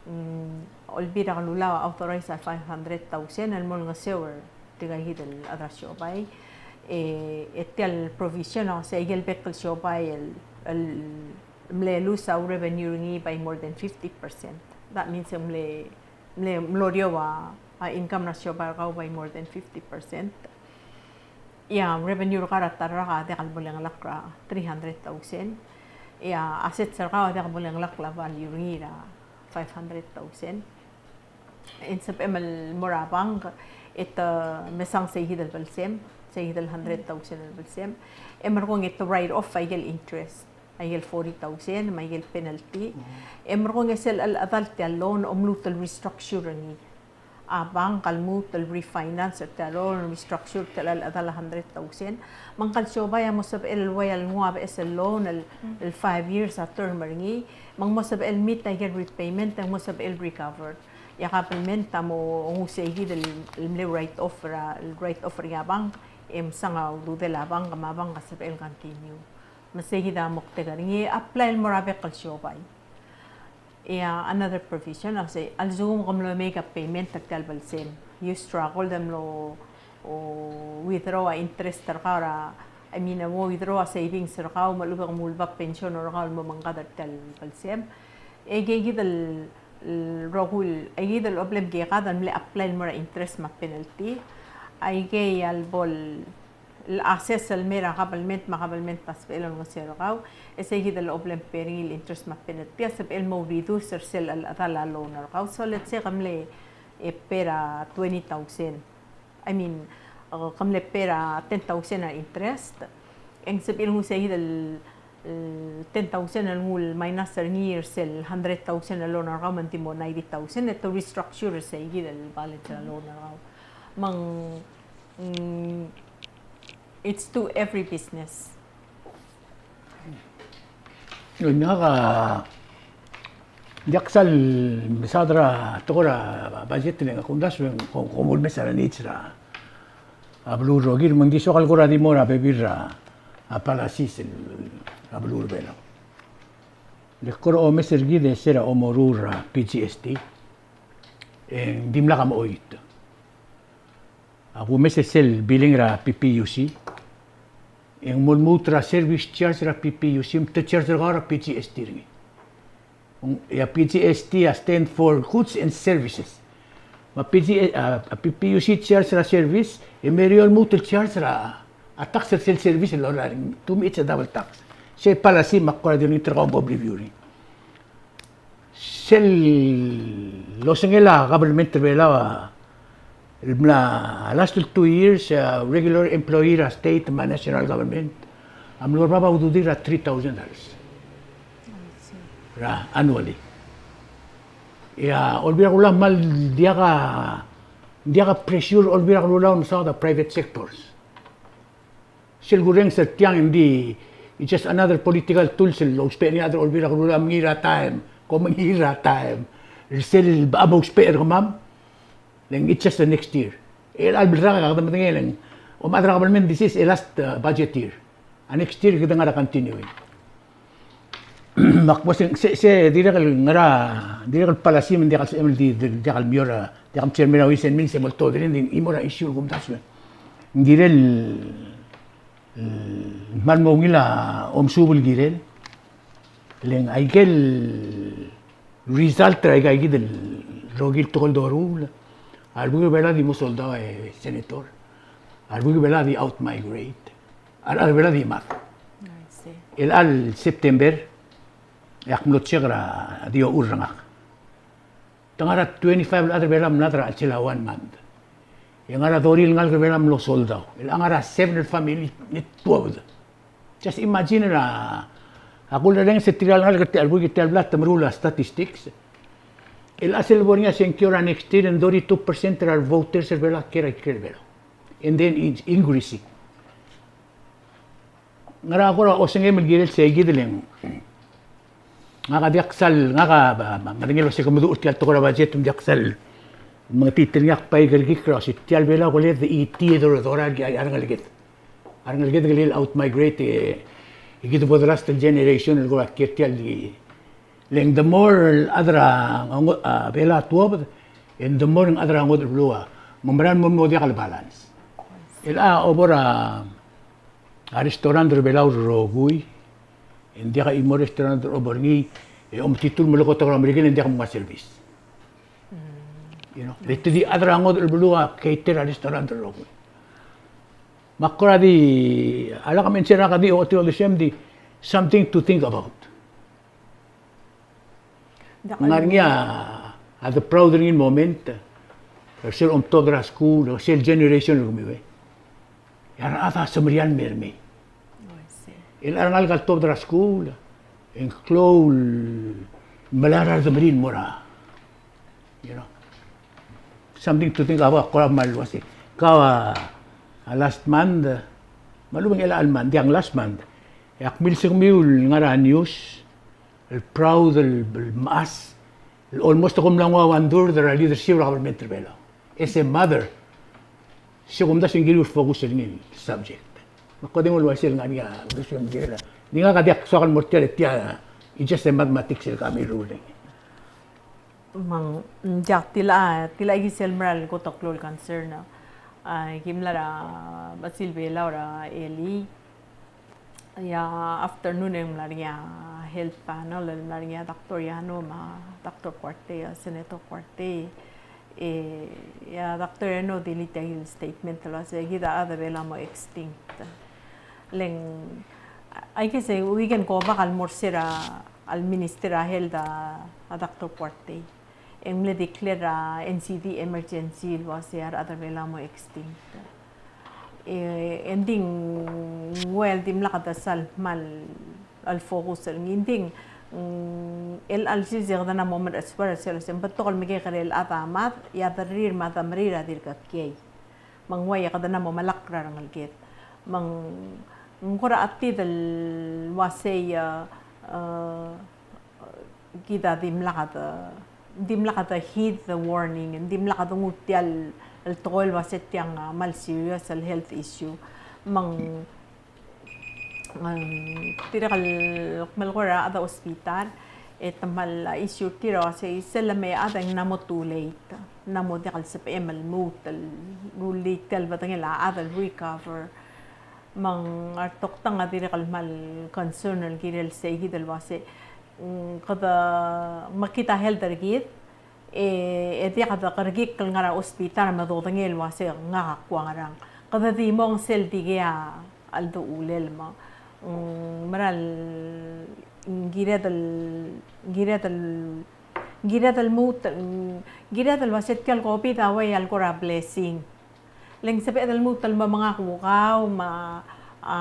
mm, Olbiil er a Kelulau a authorize a five hundred thousand el mo olengeseu er tirka kid el chad er a siobai. E, e tia el provision a uasei aike el bek el siobai el, el mle lose a revenue er ngii by more than fifty percent. That means ng mle mle, mlo er eou a, a income er a siobai er kau by more than fifty percent. E a revenue er kau er a ta el rak a diak el bo lengelakl er a three hundred thousand. E a assets er kau a diak bo lengelakl a value er ngii er a five hundred thousand. E ng sebechem el mo er a bank, e te mesang sei kid el belsem, sei kid el hundred thousand el belsem. E merekong e te write off aike el interest, aike el forty thousand, me aike el penalty. E merekong e sel chelecha el tia el loan, a lmuut el restructure er ngii. A bank a lmuut el refinance er tia el loan, restructure er tia el chelecha el hundred thousand. Me ngka el siobai a mo sebechel el ua el nguu a beches el loan el, el five years a term er ngii. Me ng mo sebechel el meet aike el repayment, e ng mo sebechel el recover. E a kabelment a mo nguu sei kid el, el mle write off er a, el write off er ngii a bank, e mesang a ududel a bank, me a bank a sebechel el continue. Me sei kid a moktek er ngii, apply el mo er a bek el siobai. E a another provision a sei, a lsekum ke mlo make a payment er tia el belsem. You struggle, e mlo, o, withdraw a interest er kau er a, I mean, mo withdraw a savings er kau, me a lechub e ke mo uleba pension er kau el mo mengkad er tia el belsem. E aike kid el, el rokui el, aike kid el oblem ke kid el mle apply el mo er a interest me a penalty. Aike el bo el el assess el mei er a kabelment me a kabelment a sebechel el olengeseu er kau, e sei kid el oblem pay er ngii el interest me a penalty a sebechel el mo reduce er sel chelecha el loan er kau. So let's say ke mle, e, pay er a twenty thousand. I mean, e, ke mle pay er a ten thousand a interest. E ng sebechel el nguu sei kid el, el ten thousand el nguu el minus er ngii er sel hundred thousand el loan er kau me ng di mo ninety thousand, e te restructure er sei kid el balance er a loan er kau. Me ng Mm, it's to every business. Ngak a diak sal mesaod er a tekoi er a budget, le ng kumdasu e ng ko-, kom omes er a needs er a beluu el rokir, me ng di soak el kora di mo er a bebil er a policies er a beluu er a Belau. Le kora omes er kid e se er a omeruul er a P G S T, e ng dimlak a mechoit. A kumes er sel billing er a P P U C, e ng mo lmuut er a service charge er a P P U C, me te charge er kau er a P G S T er ngii. E a P G S T a stand for goods and services. Me a P G, a, a P P U C charge er a service, e meruul el lmuut el charge er a, a tax er sel service el lorael er ngii. Te mechitechut a double tax. Sei policy me ak kora di olengit er kau me bo mreview er ngii. Sel osengel a government er a Belau el mla last two years, a regular employee er a state me a national government a mlo er bab a ududir er a three thousand dollars er a annually. E a Olbiil er a Kelulau a kmal diak a, diak a pressure Olbiil er a Kelulau el mesaod a private sectors. Sel kurrenges er tiang e ng di, it's just another political tool sel lousbech er ngii a rechad er a Olbiil er a Kelulau el mengiil er a taem, kom mengiil er a taem. Sel bo mousbech er kemam, le ng it's just the next year. E chelecha el blak e kede medengei e le ng, omechad er a kabelment, this is a last, uh, budget year. A next year kede ngar er a continuing. Me ak uasei, se, se dirrek el ngar er a, dirrek el policy me ng diak el sebechem el di, di, diak el mei er a, diak el chairman er a Ways and Means e mo oltobed er ngii, ng di chimo er a issue el kumdasu e ng kirel, el, kmal mo ungil a omesubel el kirel. Le ng aike el result er aika kid el rokir el tekoi el doruul, a rebuik er a Belau a di mo soldau, e Senator. A rebuik er a Belau a di outmigrate. A rechad er a Belau a di mad. I see. Chelecha el September, e ak mlo check er a D O U er ngak. Te ngar er a twenty-five el chad er a Belau a mlad er a chelsel a one month. E ngar er a thirty el ngalek er a Belau a mlo soldau. Chelecha ngar er a seven el family, ng tuobed. Just imagine er a, a kulerrenges er tirka el ngalek er tia el buik, tia el bla te meruul a statistics. Chelecha sel bo er ngii a sengkio er a next year, e ng thirty-two percent er a revoters er a Belau a kiei er a ikrel a Belau. And then it's increasing. Ngera kora osengem el kirel sei kid? Le ng, ngak a diak sal, ngak a, ba, ba, medengei el uasei ke meduch er tia el tekoi er a budget, me ng diak sal Me ng titirngii a kbai kerekikl er a uasei tia el Belau a kole di iti e doredora a rengeleked. A rengeleked a kole el outmigrate e, e kid a bo the last generation el kora kiei er tia el di. Le ng the more el chad er a, a Belau a tuobed, e ng the more ng chad er a ngodech el beluu a, me ng mera el mo, mo diak el balance. El a, obo er a restaurant er a Belau el rokui, e ng diak a chimo el restaurant el obo er ngii, e omtitur el melekoi a tekoi er a Merikel e ng diak el mngai a service. You know, le te di chad er a ngodech el beluu a cater a restaurant el rokui. Me ak kora di, a lak a mention er ngak a di, ochotii el uasei di, something to think about. Ng ngar er ngii a, a de proud er ngii el moment er sel omtobed er a skuul, er sel generation er kemiu e. E a rechad a semeriar el mei er mei. El a rengalek a letobed er a skuul, e ng klou el melai er a redemerir el mo er a, you know, something to think about. Kora mal uasei. Kau a, a last month, me a lechub e ng chelecha el month, ng last month, e ak milsekemiu el ngar er a news el proud el, el mechas el almost a kom mla nguu a one third er a leadership er a government er a Belau. As a mother, se kumdasu e ng kiriu el focus er ngii el subject. Me ak kora di nguu el uaisei el ngar er ngii a, ng kirel a, di ngak a diak soak el mo er tia el, tia, it's just a mathematics el kemiu el ruling. Me ng diak, tila, tila ikid sel mera el kot el klou el concern. A, ki mla er a Mechesil Belau er a elii. E a afternoon e ng mla er ngii a health panel el mla er ngii a Doctor Yano me a Doctor Kuartei, a Senator Kuartei. E, e a Doctor Yano a dilii tia el statement el uasei kid a chad er a Belau a mo extinct. Le ng, I guess, e, we can go back el mo er se er a, el Minister er a Health a, a Doctor Kuartei. E ng mle declare a N C D emergency el uasei a rechad er a Belau a mo extinct. E, e ng di ng, well, dimlak a desal mal el focus er ngii, ng di ng, mm, el alsis e kede mo merechesbar er sel uasei ng betok el mekekerei el chad a mad, e a derrir me a demerir a dirk kiei. Me ng uai e kede mo melakl er a rengeleked. Me ng, ng kora chetid el uasei, e, e, kid a dimlak a de, dimlak a de heed the warning, dimlak a de nguu tia el, el tekoi el uasei tiang a mal serious el health issue. Me ng, mm, dirrek el kmal kora chad er a hospital, e te kmal issue er tir el uasei sel lemei a chad e ng mla mo too late, ng mla mo diak el sebechem el lmuut el rullii tia el bedengel a chad el recover. Me ng a retoktang a dirrek el kmal concern el kirel sei kid el uasei, mm, kede mekngit a health er kid, e, e diak de kerekikl el ngar er a hospital me dodengei el uasei ngak a kua ngerang. Kede di mong sel dikea el dechulel me, mm, mera el, mm, kired el, kired el, kired el lmuut, mm, kired el uasei tia el COVID a uai a le kora blessing. Le ng sebeched el lmuut el mo menga kukau me a,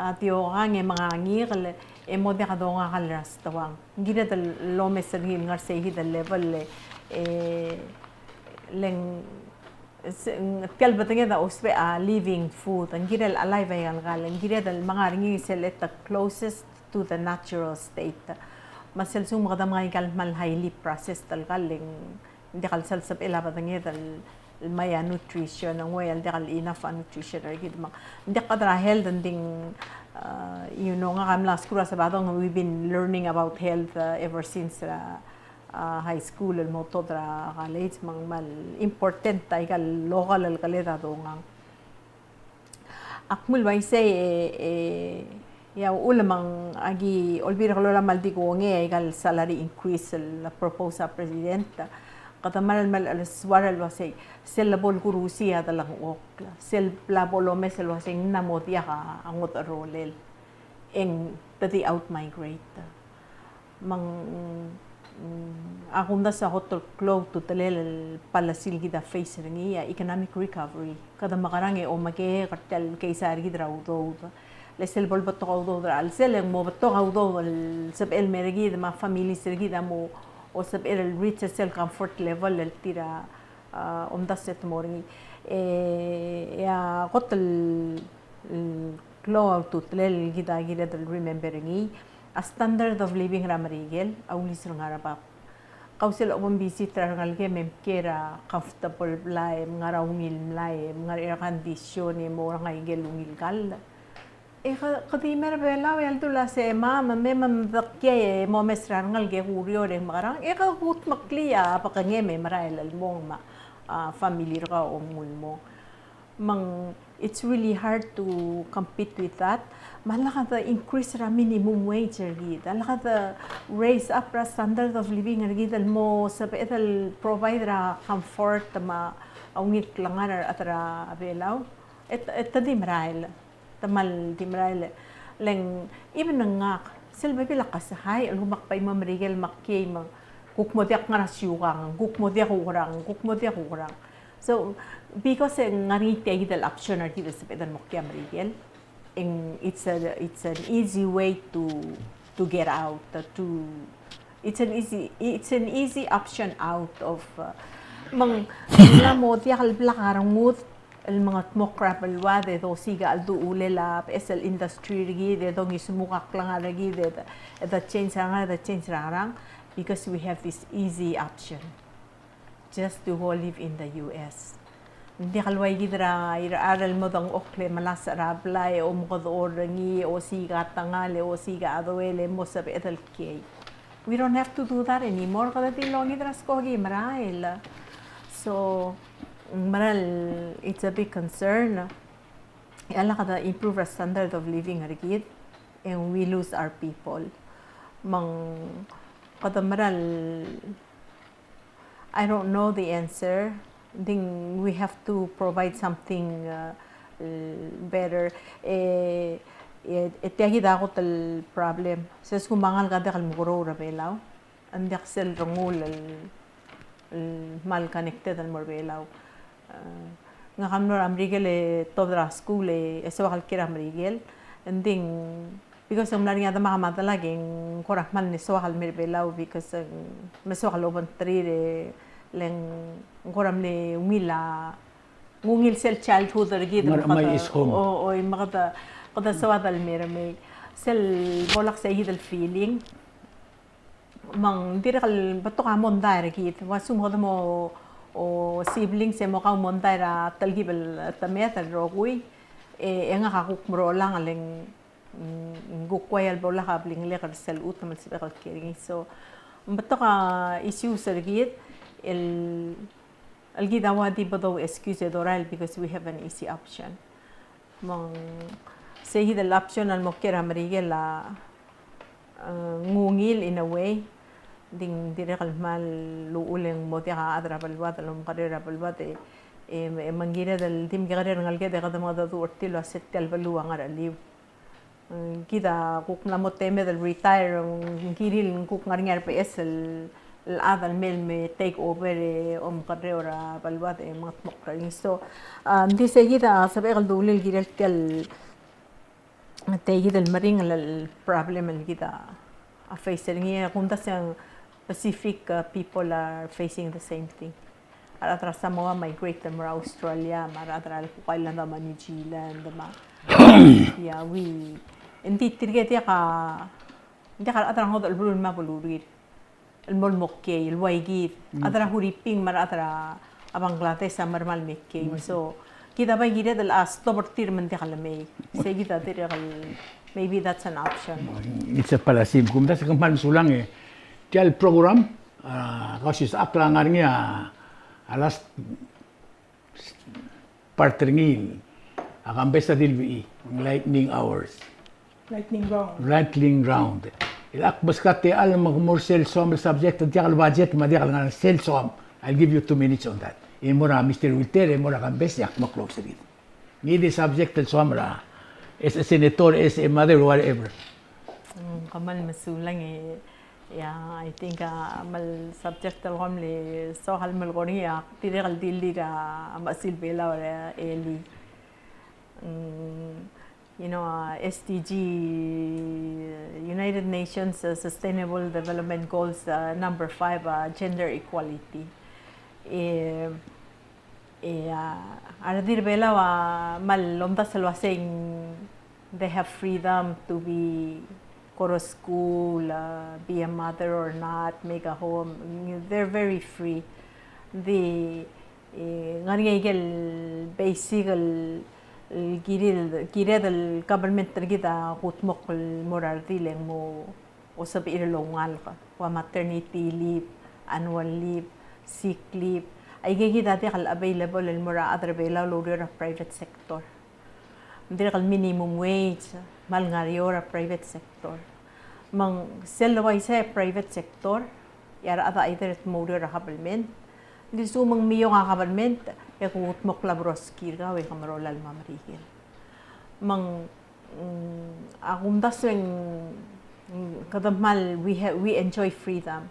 a diokang e menga ngikel e mo diak dongang el restaurant. Ng kired el omes er ngii el ngar sei kid el level e, e, le ng, se, ng, tia el bedenged a ousbech a living food, ng kired el alive a ikal kall, ng kired el menga er ngii sel at the closest to the natural state. Me sel lsekum kede menga ikal kmal highly processed el kall, le ng diak el sel sebechel a bedenged el, el mei a nutrition, ng uai el diak el enough a nutrition er kid me ng diak kede er a health, ng di ng, uh, you know, ngak a mla skuul er a Sabadong, we've been learning about health, uh, ever since, uh, uh, high school el mo tobed er a college, me ng kmal important a ikal local el keled a dongang. Ak mle uaisei e, e, ia uchul me ng aki olbiil er a Kelulau a kmal di kongei a ikal salary increase el propose a president. Kede kmal, kmal, kmal soal el uasei, sel lebo el kurusi a delengchokl, sel bla bo lomes el uasei ng mla mo diak a ngodech el rolel. E ng te di outmigrate. Me ng, mm, a kumdasu a kot el klou a ultutelel el policy el kid a face er ngii a economic recovery. Kede mekerang e omekeek er tia el keizai er kid er a udoud. Le sel bo lebetok a udoud er a chelsel e ng mo betok a udoud el sebechel el mei er kid me a families er kid a mo sebechel el reach er sel comfort level el tir a a, omdasu e te mo er ngii. E, e a kot el, el klou a ultutelel el kid a kired el remember er ngii, a standard of living er a Merikel a ulisel ngar er a bab. kau sel bo mvisit er a rengelekem e mkiei er a comfortable blai, e mngar er a ungil mlai, e mngar er a air condition, e mo er ngii a ikel ungil kall. E ke, ke di mer a Belau e a ldu el uase me, me, me, me mdak kiei e mo mes er a rengalek e kureor e mekerang, e ke kudmeklii a bekengem e merael el mong me a, a, family er kau a mong. Me ng, it's really hard to compete with that. Me a lak de increase er a minimum wage er kid. A lak de raise up er a standard of living er kid el mo sebeched el provide er a comfort me a ungil klengar er a rechad er a Belau. E te, e te di merael. Te kmal di merael. Le ng, even ngak, sel bebil a kasai el kuk bai mo Merikel me ak kiei me kuk mo diak ngar er a siukang, kuk mo diak kukerang, kuk mo diak kukerang. So, because e ng ngar er ngii tia kid el option er kid el sebeched el mo kiei er a Merikel, e ng, it's a, it's an easy way to, to get out, to, it's an easy, it's an easy option out of, uh, me ng, ng mla mo diak el blak a rengud el mengetmokl er a beluad e dosiik a chelduchulel a beches el industry er kid, e dongismuk a klengar er kid, e de, e de change er a ngar, e de change er a ngerang, because we have this easy option just to go live in the U S. Ng diak el ua kid er a irechar el mo dengchokl e melasech er a blai e omekedechor er ngii e osiik a tengall e osiik a chedoel e mo sebeched el kiei. We don't have to do that anymore. Kede di longit er a skoki merael. So, merael, it's a big concern. E a lak de improve er a standard of living er kid, and we lose our people. Me ng kede merael, I don't know the answer. Ng di we have to provide something, uh, better. E, e, e tia kid a kot el problem. Se lsekum a ngalek a diak el mekeroul er a Belau, ng diak sel rengul el, el kmal connected el mo er a Belau. Uh, ngak a mlo er a Merikel e tobed er a skuul e soak el kiei er a Merikel. Ng di, because ng mla er ngii a demak me a delak e ng kora kmal mle soak el mei er a Belau because, um, me soak el obengterir e le ng kora mle ungil a, ng ungil sel childhood er kid. Ngar er a, me kede, is home. O, o, me kede, kede soad el mei er a mei. Sel bo lak sei kid el feeling. Me ng dirrek el betok a mondai er kid. Ua se me kede mo, o, siblings e mo kau mondai er a telkib el temed el rokui. E, e ngak a kuk merolang le ng, ng kuk ua el bo lak a blingelek er sel chutem el sebechek el kiei er ngii. So, ng betok a issues er kid, el, el kid a ua di bo do excuse e dorael because we have an easy option. Me ng sei kid el option el mo kiei er a Merikel a, eh, ng ungil in a way. Ng di, ng dirrek el kmal uchul e ng mo diak a chad er a beluad el omekeroul er a beluad e, e, e me ng kired el di mekekerei a rengeleked e kede mengedecheduch er tir el uase tia el beluu a ngar er a cheliu. Mm, kid a kuk mla mo temed el retire, mm, kirir el kuk ngar er ngii a rebeches el, el chad el mei el me take over e omekeroul er a beluad e mengetmokl er ngii. So, ah, ng di sei kid a sebechek el dulii el kirel tia el, tia kid el meringel el problem el kid a face er ngii, e kumdasu e ng Pacific, uh, people are facing the same thing. A rechad er a Samoa migrate el mo er a Australia, me a rechad er a Cook Island me a New Zealand, me a, yeah, we, ng di tirke diak a, diak a rechad er a ngodech el beluu el me bo lurir el mo, el mo kiei, el ua kid, a rechad er a Huriping me a rechad er a Bangladesh a mera el me kiei. So, kid a bai kired el stop er tir me ng diak lemei. Sei kid a dirrek el, maybe that's an option. It's a policy. Kumdasu e kmal mesulang e tia el program, a, Cautious Act a ngar er ngii a, a last part er ngii a Kambes a dilbechii, lightning hours. Lightning round. Lightning round. El ak meskau a techall me ke mo er sel soam el subject, diak el budget, me a diak el ngar er sel soam. I'll give you two minutes on that. E mo er a Mister Wilter, e mo er a Kambes, e ak mo close er ngii. Ngii di subject el soam er a, as a senator, as a mother, whatever. Mm, kmal mesulang e, yeah, I think, ah, kmal subject el kmal soak el melekoi er ngii, ak dirrek el dilu er a Mechesil Belau er a elii. Mm, you know, uh, S D G, United Nations, uh, Sustainable Development Goals, uh, number five, uh, gender equality. E, e, uh, a redil er a Belau a kmal omdasu el uasei ng they have freedom to be go to school, uh, be a mother or not, make a home, they're very free. Ng di, e, ngar er ngii a ikel basic el, el kirir, kired el government er kid a kudmokl el mo er a redil e ng mo sebechir el oungalek, ua maternity leave, annual leave, sick leave. Aike kid a diak el available el mo er a chad er a Belau el oureor er a private sector. Ng dirrek el minimum wage, me a lengar er a private sector. Me ng sel uaisei a private sector, e a rechad a either te mo oureor er a government, ng di lsekum ng miong a government, e kudmokl a broski er kau e ke meroul el mo Merikel. Me ng, mm, a kumdasu e ng, mm, kede kmal, we ha-, we enjoy freedom.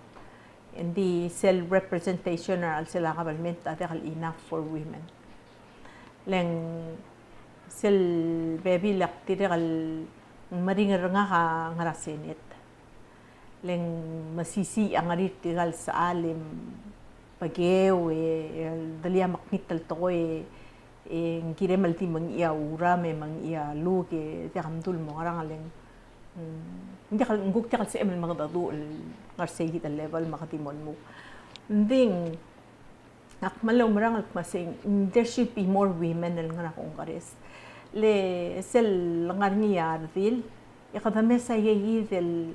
Ng di sel representation er a chelsel a government a diak el enough for women. Le ng sel bebil e ak dirrek el meringel er ngak a ngar er a Senate. Le ng mesisiich a ngar er tirka el sechal e bekeu e, e delia mekngit el tekoi e, e ng kirem el di mengiil a uram e mengiil a luk e diak mdu el mo ngerang, le ng, mm, ng diak el, ng kuk diak el sebechem el mengedecheduch el ngar er seikid el level me kede di mo lmuk. Ng di ng Ak kmal oumerang el kmo sei, there should be more women el ngar er a Congress. Le sel lengar er ngii a redil, e kede mes aikakid el,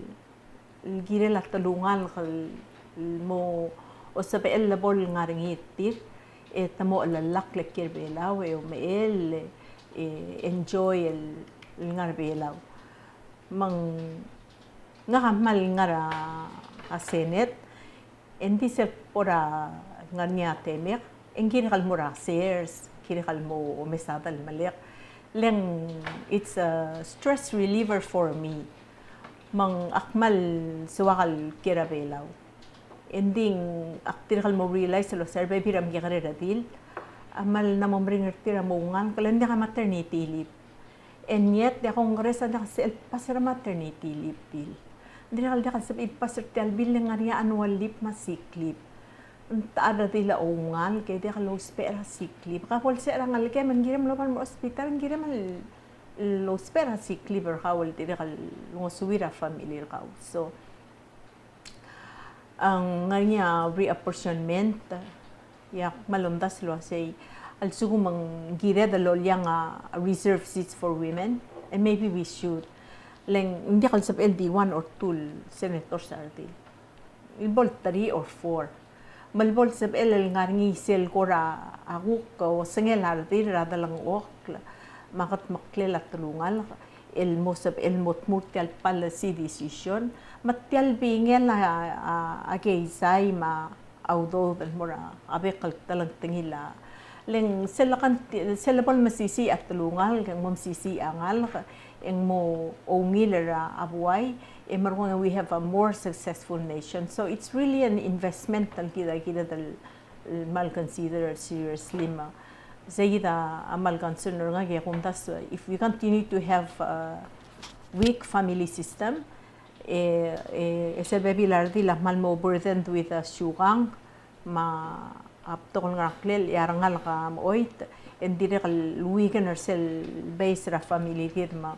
el kirel a telungalek el, el mo sebechel el bo el ngar er ngii er tir, e te mo chelellakl e kiei er a Belau, e omechell, e enjoy el, el ngar er a Belau. Me ng, ngak a kmal ngar er a, a Senate, e ng di sel bo er a ngar er ngii a temek, e ng kirek el mo er a sers, kirek el mo omes a delmelek. Le ng, it's a stress reliever for me. Me ng ak kmal soak el kiei er a Belau. E ng di ng ak dirrek el mo realize el uasei a rebebil er a mekekerei el redil a kmal mla mo meringel er tir a mo oungalek, le ng diak a maternity leave. And yet, e a Congress a diak el sebechel el pass er a maternity leave bill. Ng dirrek el diak el sebechir el pass er tia el bill, le ng ngar er ngii a annual leave me a sick leave. Ng techa el redil a oungalek e diak lousbech er a sick leave? Ka bo lsecher a ngelekem e ng kirem el oba el mo er a hospital, ng kirem el, el lousbech er a sick leave er kau el dirrek el ngosuir a family er kau. So, a ngar er ngii a reapportionment, e ak kmal omdasu el uasei, a lsekum ng kired el oliang a reserve seats for women, and maybe we should. Le ng diak el sebechel di one or two el senators a redil. El bo el three or four. Me le bo el sebechel el ngar er ngii sel kora kuk osengel a redil er a delengchokl me a kedmeklel a telungalek el mo sebechel el mo tmuu er tia el policy decision, me tia el bingel a, a, a keizai me a udoud el mo er a bek el telengtengil a. Le ng sel lekan, sel bo el mesisiich a telungalek, e ng mo mesisiich a ngalek, e ng mo ungil er a buai, e merekong e we have a more successful nation. So it's really an investment el kid a kired el, el kmal consider seriously me. Sei kid a kmal concern er ngak e kumdasu, if we continue to have a weak family system, e, e, e sel bebil a redil a kmal mo burdened with a siukang me a betok el ngerang, e a rengalek a mechoit, e ng dirrek el weaken er sel base er a family er kid me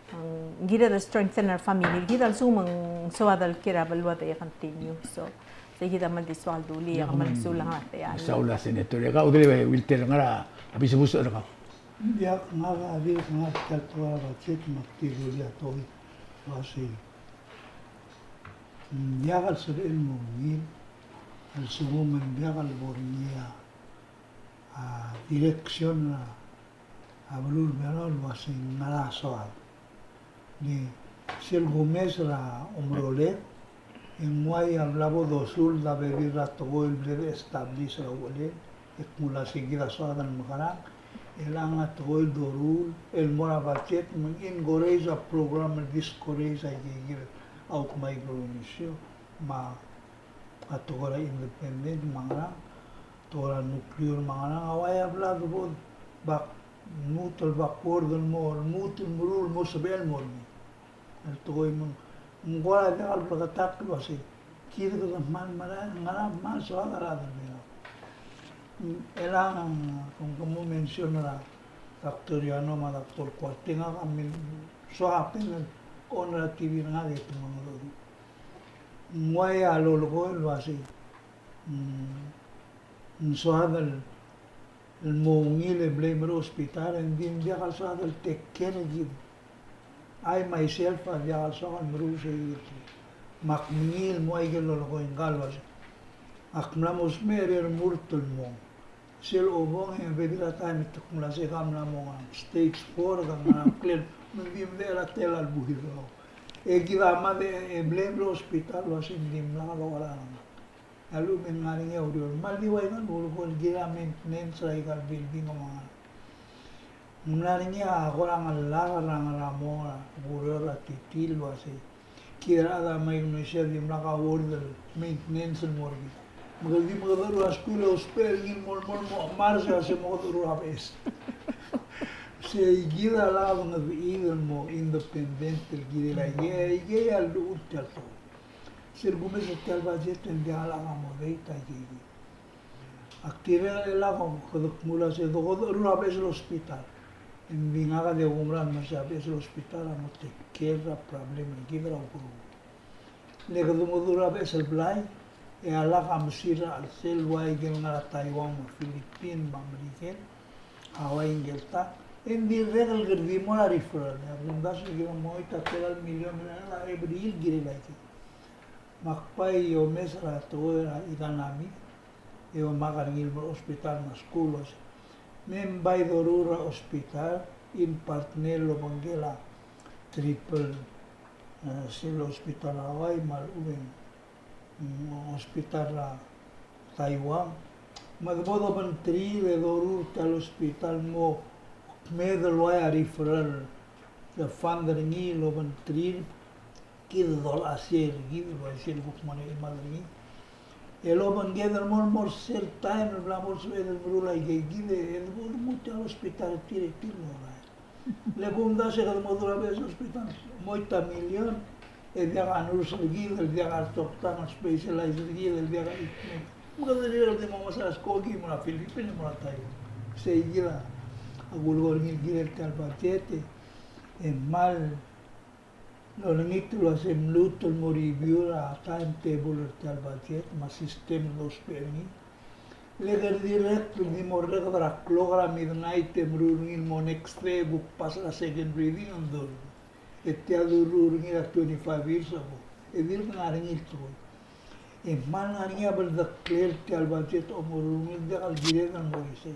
ng kired el strengthen er a family er kid a lsekum ng soad el kiei er a beluu a de continue. So, sei kid a kmal di soak el dulii, e kmal mesulang er a techall. Mesaul a Senator, e kau Dr. Wilter, ngar er a bisebusech er kau? Diak, ngak a dirk ngar er tia el tekoi er a budget me ak di dulii a tekoi el uasei ng diak el sebechel el mo ungil a lsekum ng diak el bo er ngii a, a direction er a, a beluu er a Belau el uasei ng ngera soad. Ng di sel kumes er a omerolek, e ng uai a bla bo dosult a bebil er a tekoi el bla de establish er a uchelel, e kmo uaisei kid a soad el mekerang, e chelechang a tekoi el doruul el mo er a budget me ng encourage a program el discourage a ikakid el, a Micronesia, me a tekoi er a independent me a ngerang, tekoi er a nuclear me a ngerang, a uai a bla de bo, bak, lmuut el backward el mo, lmuut el meruul el mo sebechel el mo er ngii. El tekoi me ng, ng kora diak el bleketakl el uasei, kid kede kmal merael, ngera kmal soad a rechad er a Belau. Chelechang, kom, kom mo mention er a Doctor Yano me a Doctor Kuartei, ngak a mle soak a panel Kora T V er ngak e te mengedecheduch. Ng uai a lolekoi el uasei, mm, ng soad el mo ungil e blame er a hospital, e ng di ng diak el soad el take care er kid. I myself a diak el soak el meruul sei kid. Me ak mengiil el mo uai ikel lolekoi ngka el uasei, ak mla mo smecher e remurt el mong. Sel obong e bebil er a taem e te kmo uasei ka mla mo ngerang, stage four, ka ngerang, clear, me ng di medechel a tela el buil er kau. E kid a mad e blame er a hospital el uasei ng dimlak lokerang. A lechub e ng ngar er ngii a ureor. Me ng di ua ikal lolekoi el kirel a maintenance er aikal building me a ngerang. Ng ngar er ngii a kora ngar er a, ngar er a mong er a ureor er a titil el uasei, kid a rechad a mei el mesa e dimlak a worth el maintenance el mo er kid. Me kede di mekedecheduch er a skuul e ousbech er ngii el mo, mo, mo, mo er sei a se mo kedecheduch er a beches. Sei kid a lak a ngedecheduch el mo independent el kirel aikei, aikei a llechul tia el tekoi. Sel kumes er tia el budget e ng diak el accommodate aikei. Ak dirrek el lak, kede kmo el uasei dokedecheduch er a beches el hospital. E ng di ngak a di kumerang el mesa beches el hospital a mo take care er a problem er kid er a ukeruul. Le kede mo dmu er a beches el blai, e a lak a mesil er a chelsel el ua ikel ngar er a Taiwan me a Philippines me a Merikel, Hawaii, ngikel ta, e ng dirrek el kede di mo er a referral. E a kumdasu e kede mo choitii a tela el million er a every year el kirel aikei. Me ak bai omes er a tekoi er a economy, e omak er ngii el mo er a hospital me a skuul el uasei, me ng bai doruul er a hospital, in partner el obengkel a triple, eh, sel hospital er a Hawaii me a lechub e ng, mm, hospital er a Taiwan. Me de bo dobengterir e doruul tia el hospital el mo kmeed el ua a referral el fund er ngii el obengterir, kid a dolechesiei er kid el uaisei el kuk mo er ngii. El obengked el mo, mo er sel taem el bla mo sebeched el meruul aikei kid e de bo lmuut a hospital er tir e tir el mo er a. Le kumdasu e kede mo dmu er a beches el hospital, mo choitii a million, e diak a nurse er kid, el diak a doctor el specialize er kid, el diak a equipment. Me kede dirrek el di mo mesa er a skoki, mo er a Philippines, mo er a Taiwan. Sei kid a kulekoi er ngii el kirel tia el budget e, e kmal lolengit el uasei mluut el mo review er a timetable er tia el budget me a system el lousbech er ngii. Le kede dirrek el di mo orreked er a klok er a midnight e meruul er ngii el mo next day e kuk pass er a second reading, ng dul. E tia doruul er ngii er a twenty-five years ago. E dirk ngar er ngii el tekoi. E kmal ngar er ngii a bo ledeclare tia el budget el mo meruul er ngii el diak el kired el mo er isei.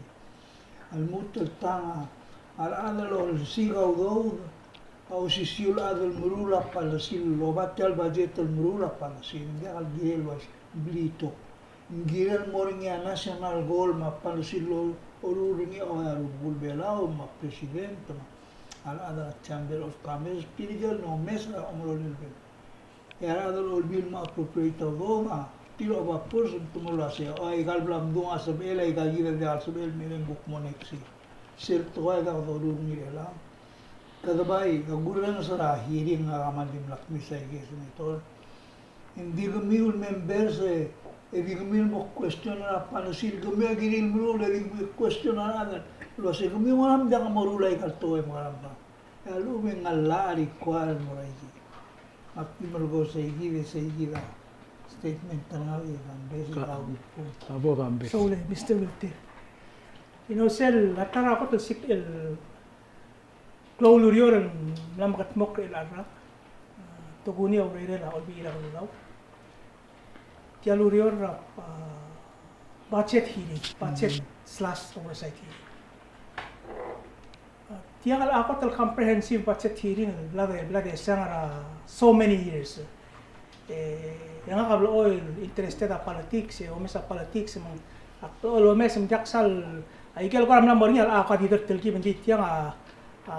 A lmuut el tang a rechad el olsiik a udoud a osisiu el chad el meruul a policy el oba tia el budget el meruul a policy. Ng diak el kirel el uaisei, ng blitok. Ng kirel el mo er ngii a national goal me a policy el loruul er ngii a ua rubekul Belau me a president me a rechad er a Chamber of Commerce, tirke el omes er a omerolel el bek. E a rechad el olbiil me a appropriate a udoud a tir a oba first me te mo uasei, o, aika el bla mdung a sebechel, aika kid a diak el sebechel, me ng kuk mo next year. Sel tekoi a diak doruul er ngii er chelechang. Kede bai, a kurrenges er a hearing a kmal dimlak miss aikei, Senator. Ng di kemiu el members e, e di kemiu el mo question er a policy el kemiu a kirir el meruul, e di kemiu el question er a rechad el uasei, kemiu ngera me diak moruul aika el tekoi me ngera me. E a lechub e ng a llach a require el mo er aikei. Ak di melekoi sei kid, e sei kid a statement er ngak e kambes. Ka-, kau. Ka bo kambes. Soulei, Mister Wilter. You know, sel a ta er a kot el sik el klou el ureor el mla mekedmokl er chelecha el rak, a, tokuni a urerel a Olbiil er a Kelulau. Tia el ureor er a, a, budget hearing, budget slash oversight hearing. A, tia el kot el comprehensive budget hearing el bla de, bla de sang er a so many years. E, e ngak a blechoel interested a politics, e omes a politics, me ng, ak blechoel omes me ng diak sal, aike el kora mla mo er ngii a, a, ka di dirk telkib, ng di tiang a, a,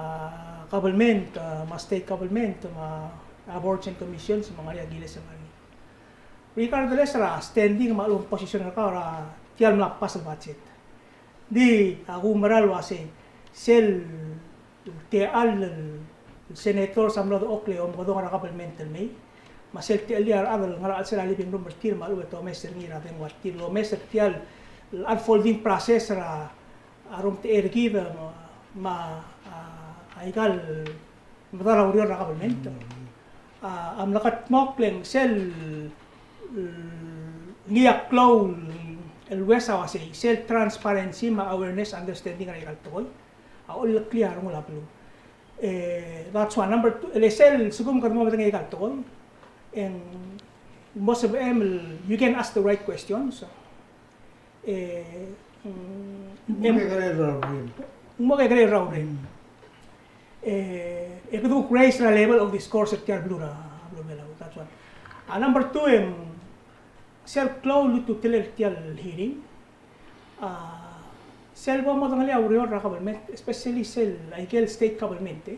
government, a, me a state government, me a abortion commissions, me ng ngar er ngii a kiles el ngar er ngii. Regardless er a standing me a lechub e ng position er kau er a tia el mla pass el budget. Ng di, a, kumerang el uasei, sel techall el senators a mlo dechokl e omekedong er a government el mei. Me sel techellir a rechad el ngar er a chelsel a living room er tir me a lechub e te omes er ngii er a dengua er tir el omes er tia el unfolding process er a, a, romtechei er kid me a, a, aika el medal a ureor er a government. A, a mla kldmokl e ng sel, mm, ngii a klou el ues a uasei, sel transparency me a awareness, understanding er aika el tekoi a oleklii a rengul a beluu. E, that's one. Number two, le sel lsekum kede mo medengei aika el tekoi, e ng mo sebechem el, you can ask the right questions. E, mm, mo kekerei el rrau el reng. Mo kekerei el rrau el reng. E, e kede kuk raise er a level of discourse er tia el beluu er a, beluu er a Belau, that's one. A number two, e ng sel klou el ultutelel tia el hearing, a, sel bo modengelii a ureor er a government, especially sel, aike el state government, e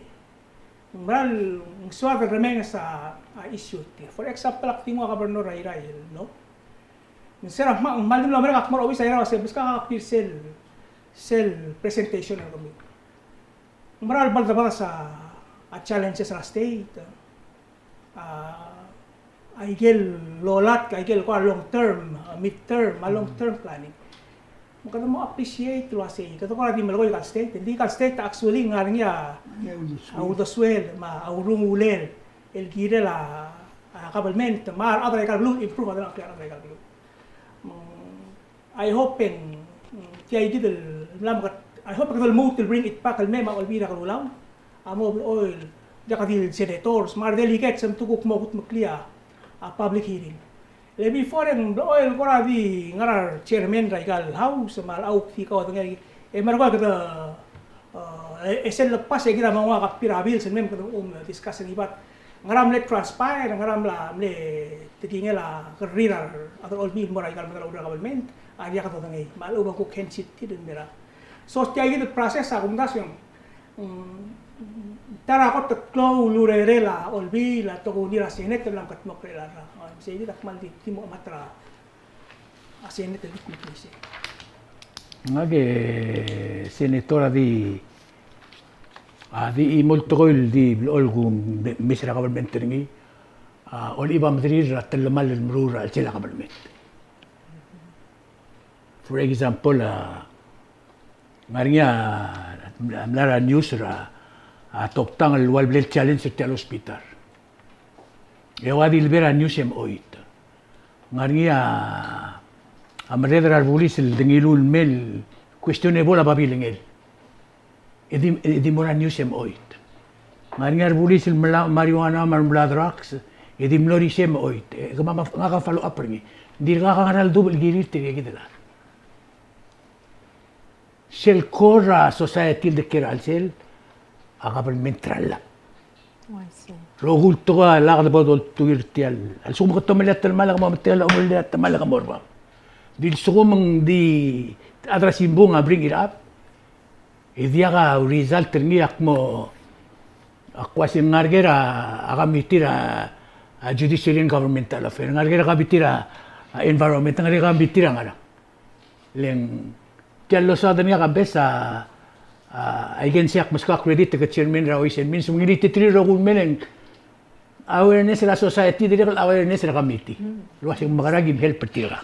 ng mera el ng soad el remenges a, a issue er tir. For example, ak di nguu a governor er a Irrai el, no? Ng se er a kmal, ng kmal di mla merek, ak mo er a obis er a Irrai el uasei, meskak a kuk di sel, sel presentation er kemiu. Ng mera el bo el debades a, a challenges er a state, a, aike el lolatk, aike el kora long term, a, mid term, a long term planning. Me kede mo appreciate el uasei, kede kora di melekoi aika el state, e ng di aika el state actually ng ngar er ngii a, a uldesuel, me a urungulel el kirel a, a government, me a rechad er aika el beluu, improve a delengchokl er a rechad er aika el beluu. Mm, I hope e ng, mm, tia kid el mla mekat, I hope e kede lmuut el bring it back el mei me a Olbiil er a Kelulau a mo blechoel, diak di el senators, me a redelegates e te kuk mo kudmeklii a, a public hearing. Le before e ng blechoel kora di ngar er a rechairman er aika el House, me a lechub e di kaudengei, e merekong e kede, e, e sel lepas e kid a mo nguu a copy er a bills el mei me kede, um, discuss er ngii, but ngera mle transpire, ngera mla, mle tekingel a kerrir a rechad er a Olbiil el mo er aika el medal a ureor er a government, a diak dodengei, me a lechub e ng kuk hensit kid el mera. So tia kid el process a kumdasu e ng, mm, ta er a kot el klou el urerel a Olbiil a tokubets er a Senate el mla mekedmokl er a, a, sei kid a kmal di, di mo meter a, a Senate el di kuk uaisei. Ngak e senator a di, a di chimo el tekoi el di blechoel kumes er a government er ngii, a, olechib a mederir er a telemall el meruul er a chelsel a government. For example, a, ng ngar er ngii a, a mla er a news er a, a, toktang el ua le blal challenge er tia el hospital. E ua di lebo er a news e mochoit. Ng ngar er ngii a, a merreder er a rebulis el de ngiluu el mei el questionable a babilengel. E di, e di mo er a news e mochoit. Ng ngar er ngii a rebulis el mla marijuana me a mla drugs, e di mlo er isei e mochoit. E kemam a, ngak a follow up er ngii. Ng dirkak a ngera el dubech el kirir tirke kid el chad. Sel core er a society el de kiei er a chelsel a government er a llach. Oh, I see. Rokui el tekoi a lak de bo doltuil er tia el, a lsekum ke tomellii a telemall e ke mo metik, a lsekum ke tomellii a telemall e ke mo er bab. Di lsekum ng di chad er a simbung a bring it up, e diak a result er ngii, ak mo, ak uasei ng ngar er ker a, a committee er a, a, judiciary and governmental affair, ng ngar er ker a committee er a, a, environment, ng ngar er ker a committee er a ngerang. Le ng tia el losaod er ngii a Kambes a, a, I can say ak meskau a credit er a chairman er a Ways and Means, me ng ngiltiterir el rokui el mei e ng awareness er a society, dirrek el awareness er a committee. Mm. El uasei ng mekerang e kim help er tirka.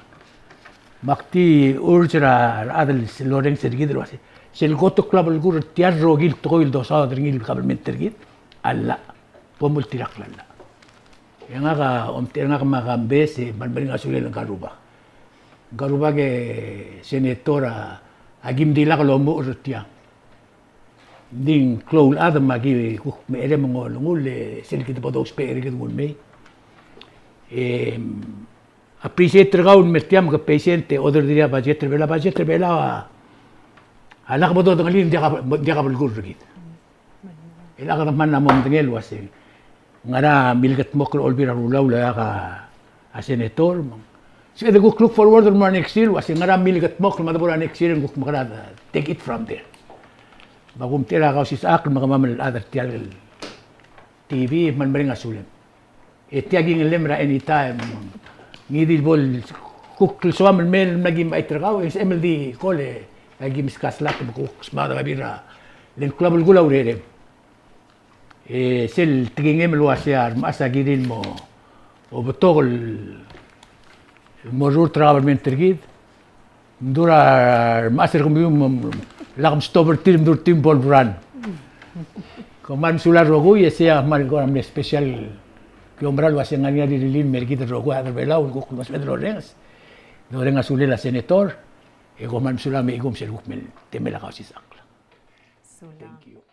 Me ak di urge er a rechad el orrenges er kid el uasei, sel kot el klou a belkul er tia el rokui el tekoi el dosaod er ngii el government er kid a llach, bo multirakl a llach. E ngak a omtechei er ngak me a Kambes e kmal mereng a sulel ngka el rubak. Ngka el rubak e senator a, a kim dilak lomuchel er tiang. Ng di ng klou el chad me aki kuk mecherei me ng olengull e sel kid bo dousbech er kid nguu el mei. E appreciate er kau el mer tiang me ke patient e order er tir a budget er a Belau, budget er a Belau a, a lak bo dodengelii, ng diak a, ng diak a belkul er kid. E lak de mla mo medengei el uasei ngera milkedmokl er a Olbiil er a Kelulau el okiu a senator, me ng se de kuk look forward el mo er a next year el uasei ngera milkedmokl me a de bo er a next year e ng kuk mekerang, take it from there. Me a kumtechei er a Kausisechakl me kemam el chad er tia el T V, me ng mereng a sulem. E tia kingellem er a anytime. Ngii di bo el kuk el soam el mei el mla kim mechait er kau, e ng sebechem el di call e aki meskaslat me kuk smaod a babier er a, le ng klou a belkul a urerem. E sel tekingem el uasei a remechas a kirir el mo, o betok el mo rurt er a government er kid. Ng di ua remechas er kemiu me, me lak mstop er tir, me ng di ua tir me bo el run. Kom kmal mesulang el rokui, e sei a kmal kora mle special Ki oumera el uase ng ngar er ngii a rirellii el mer kid el rokui a rechad er a Belau el kuk mo sebeched el orrenges. Dorrenges a sulel a Senator, e kom kmal mesulang me a ikum sel kuk mei el temel a Kausisechakl. Sulang. Thank you.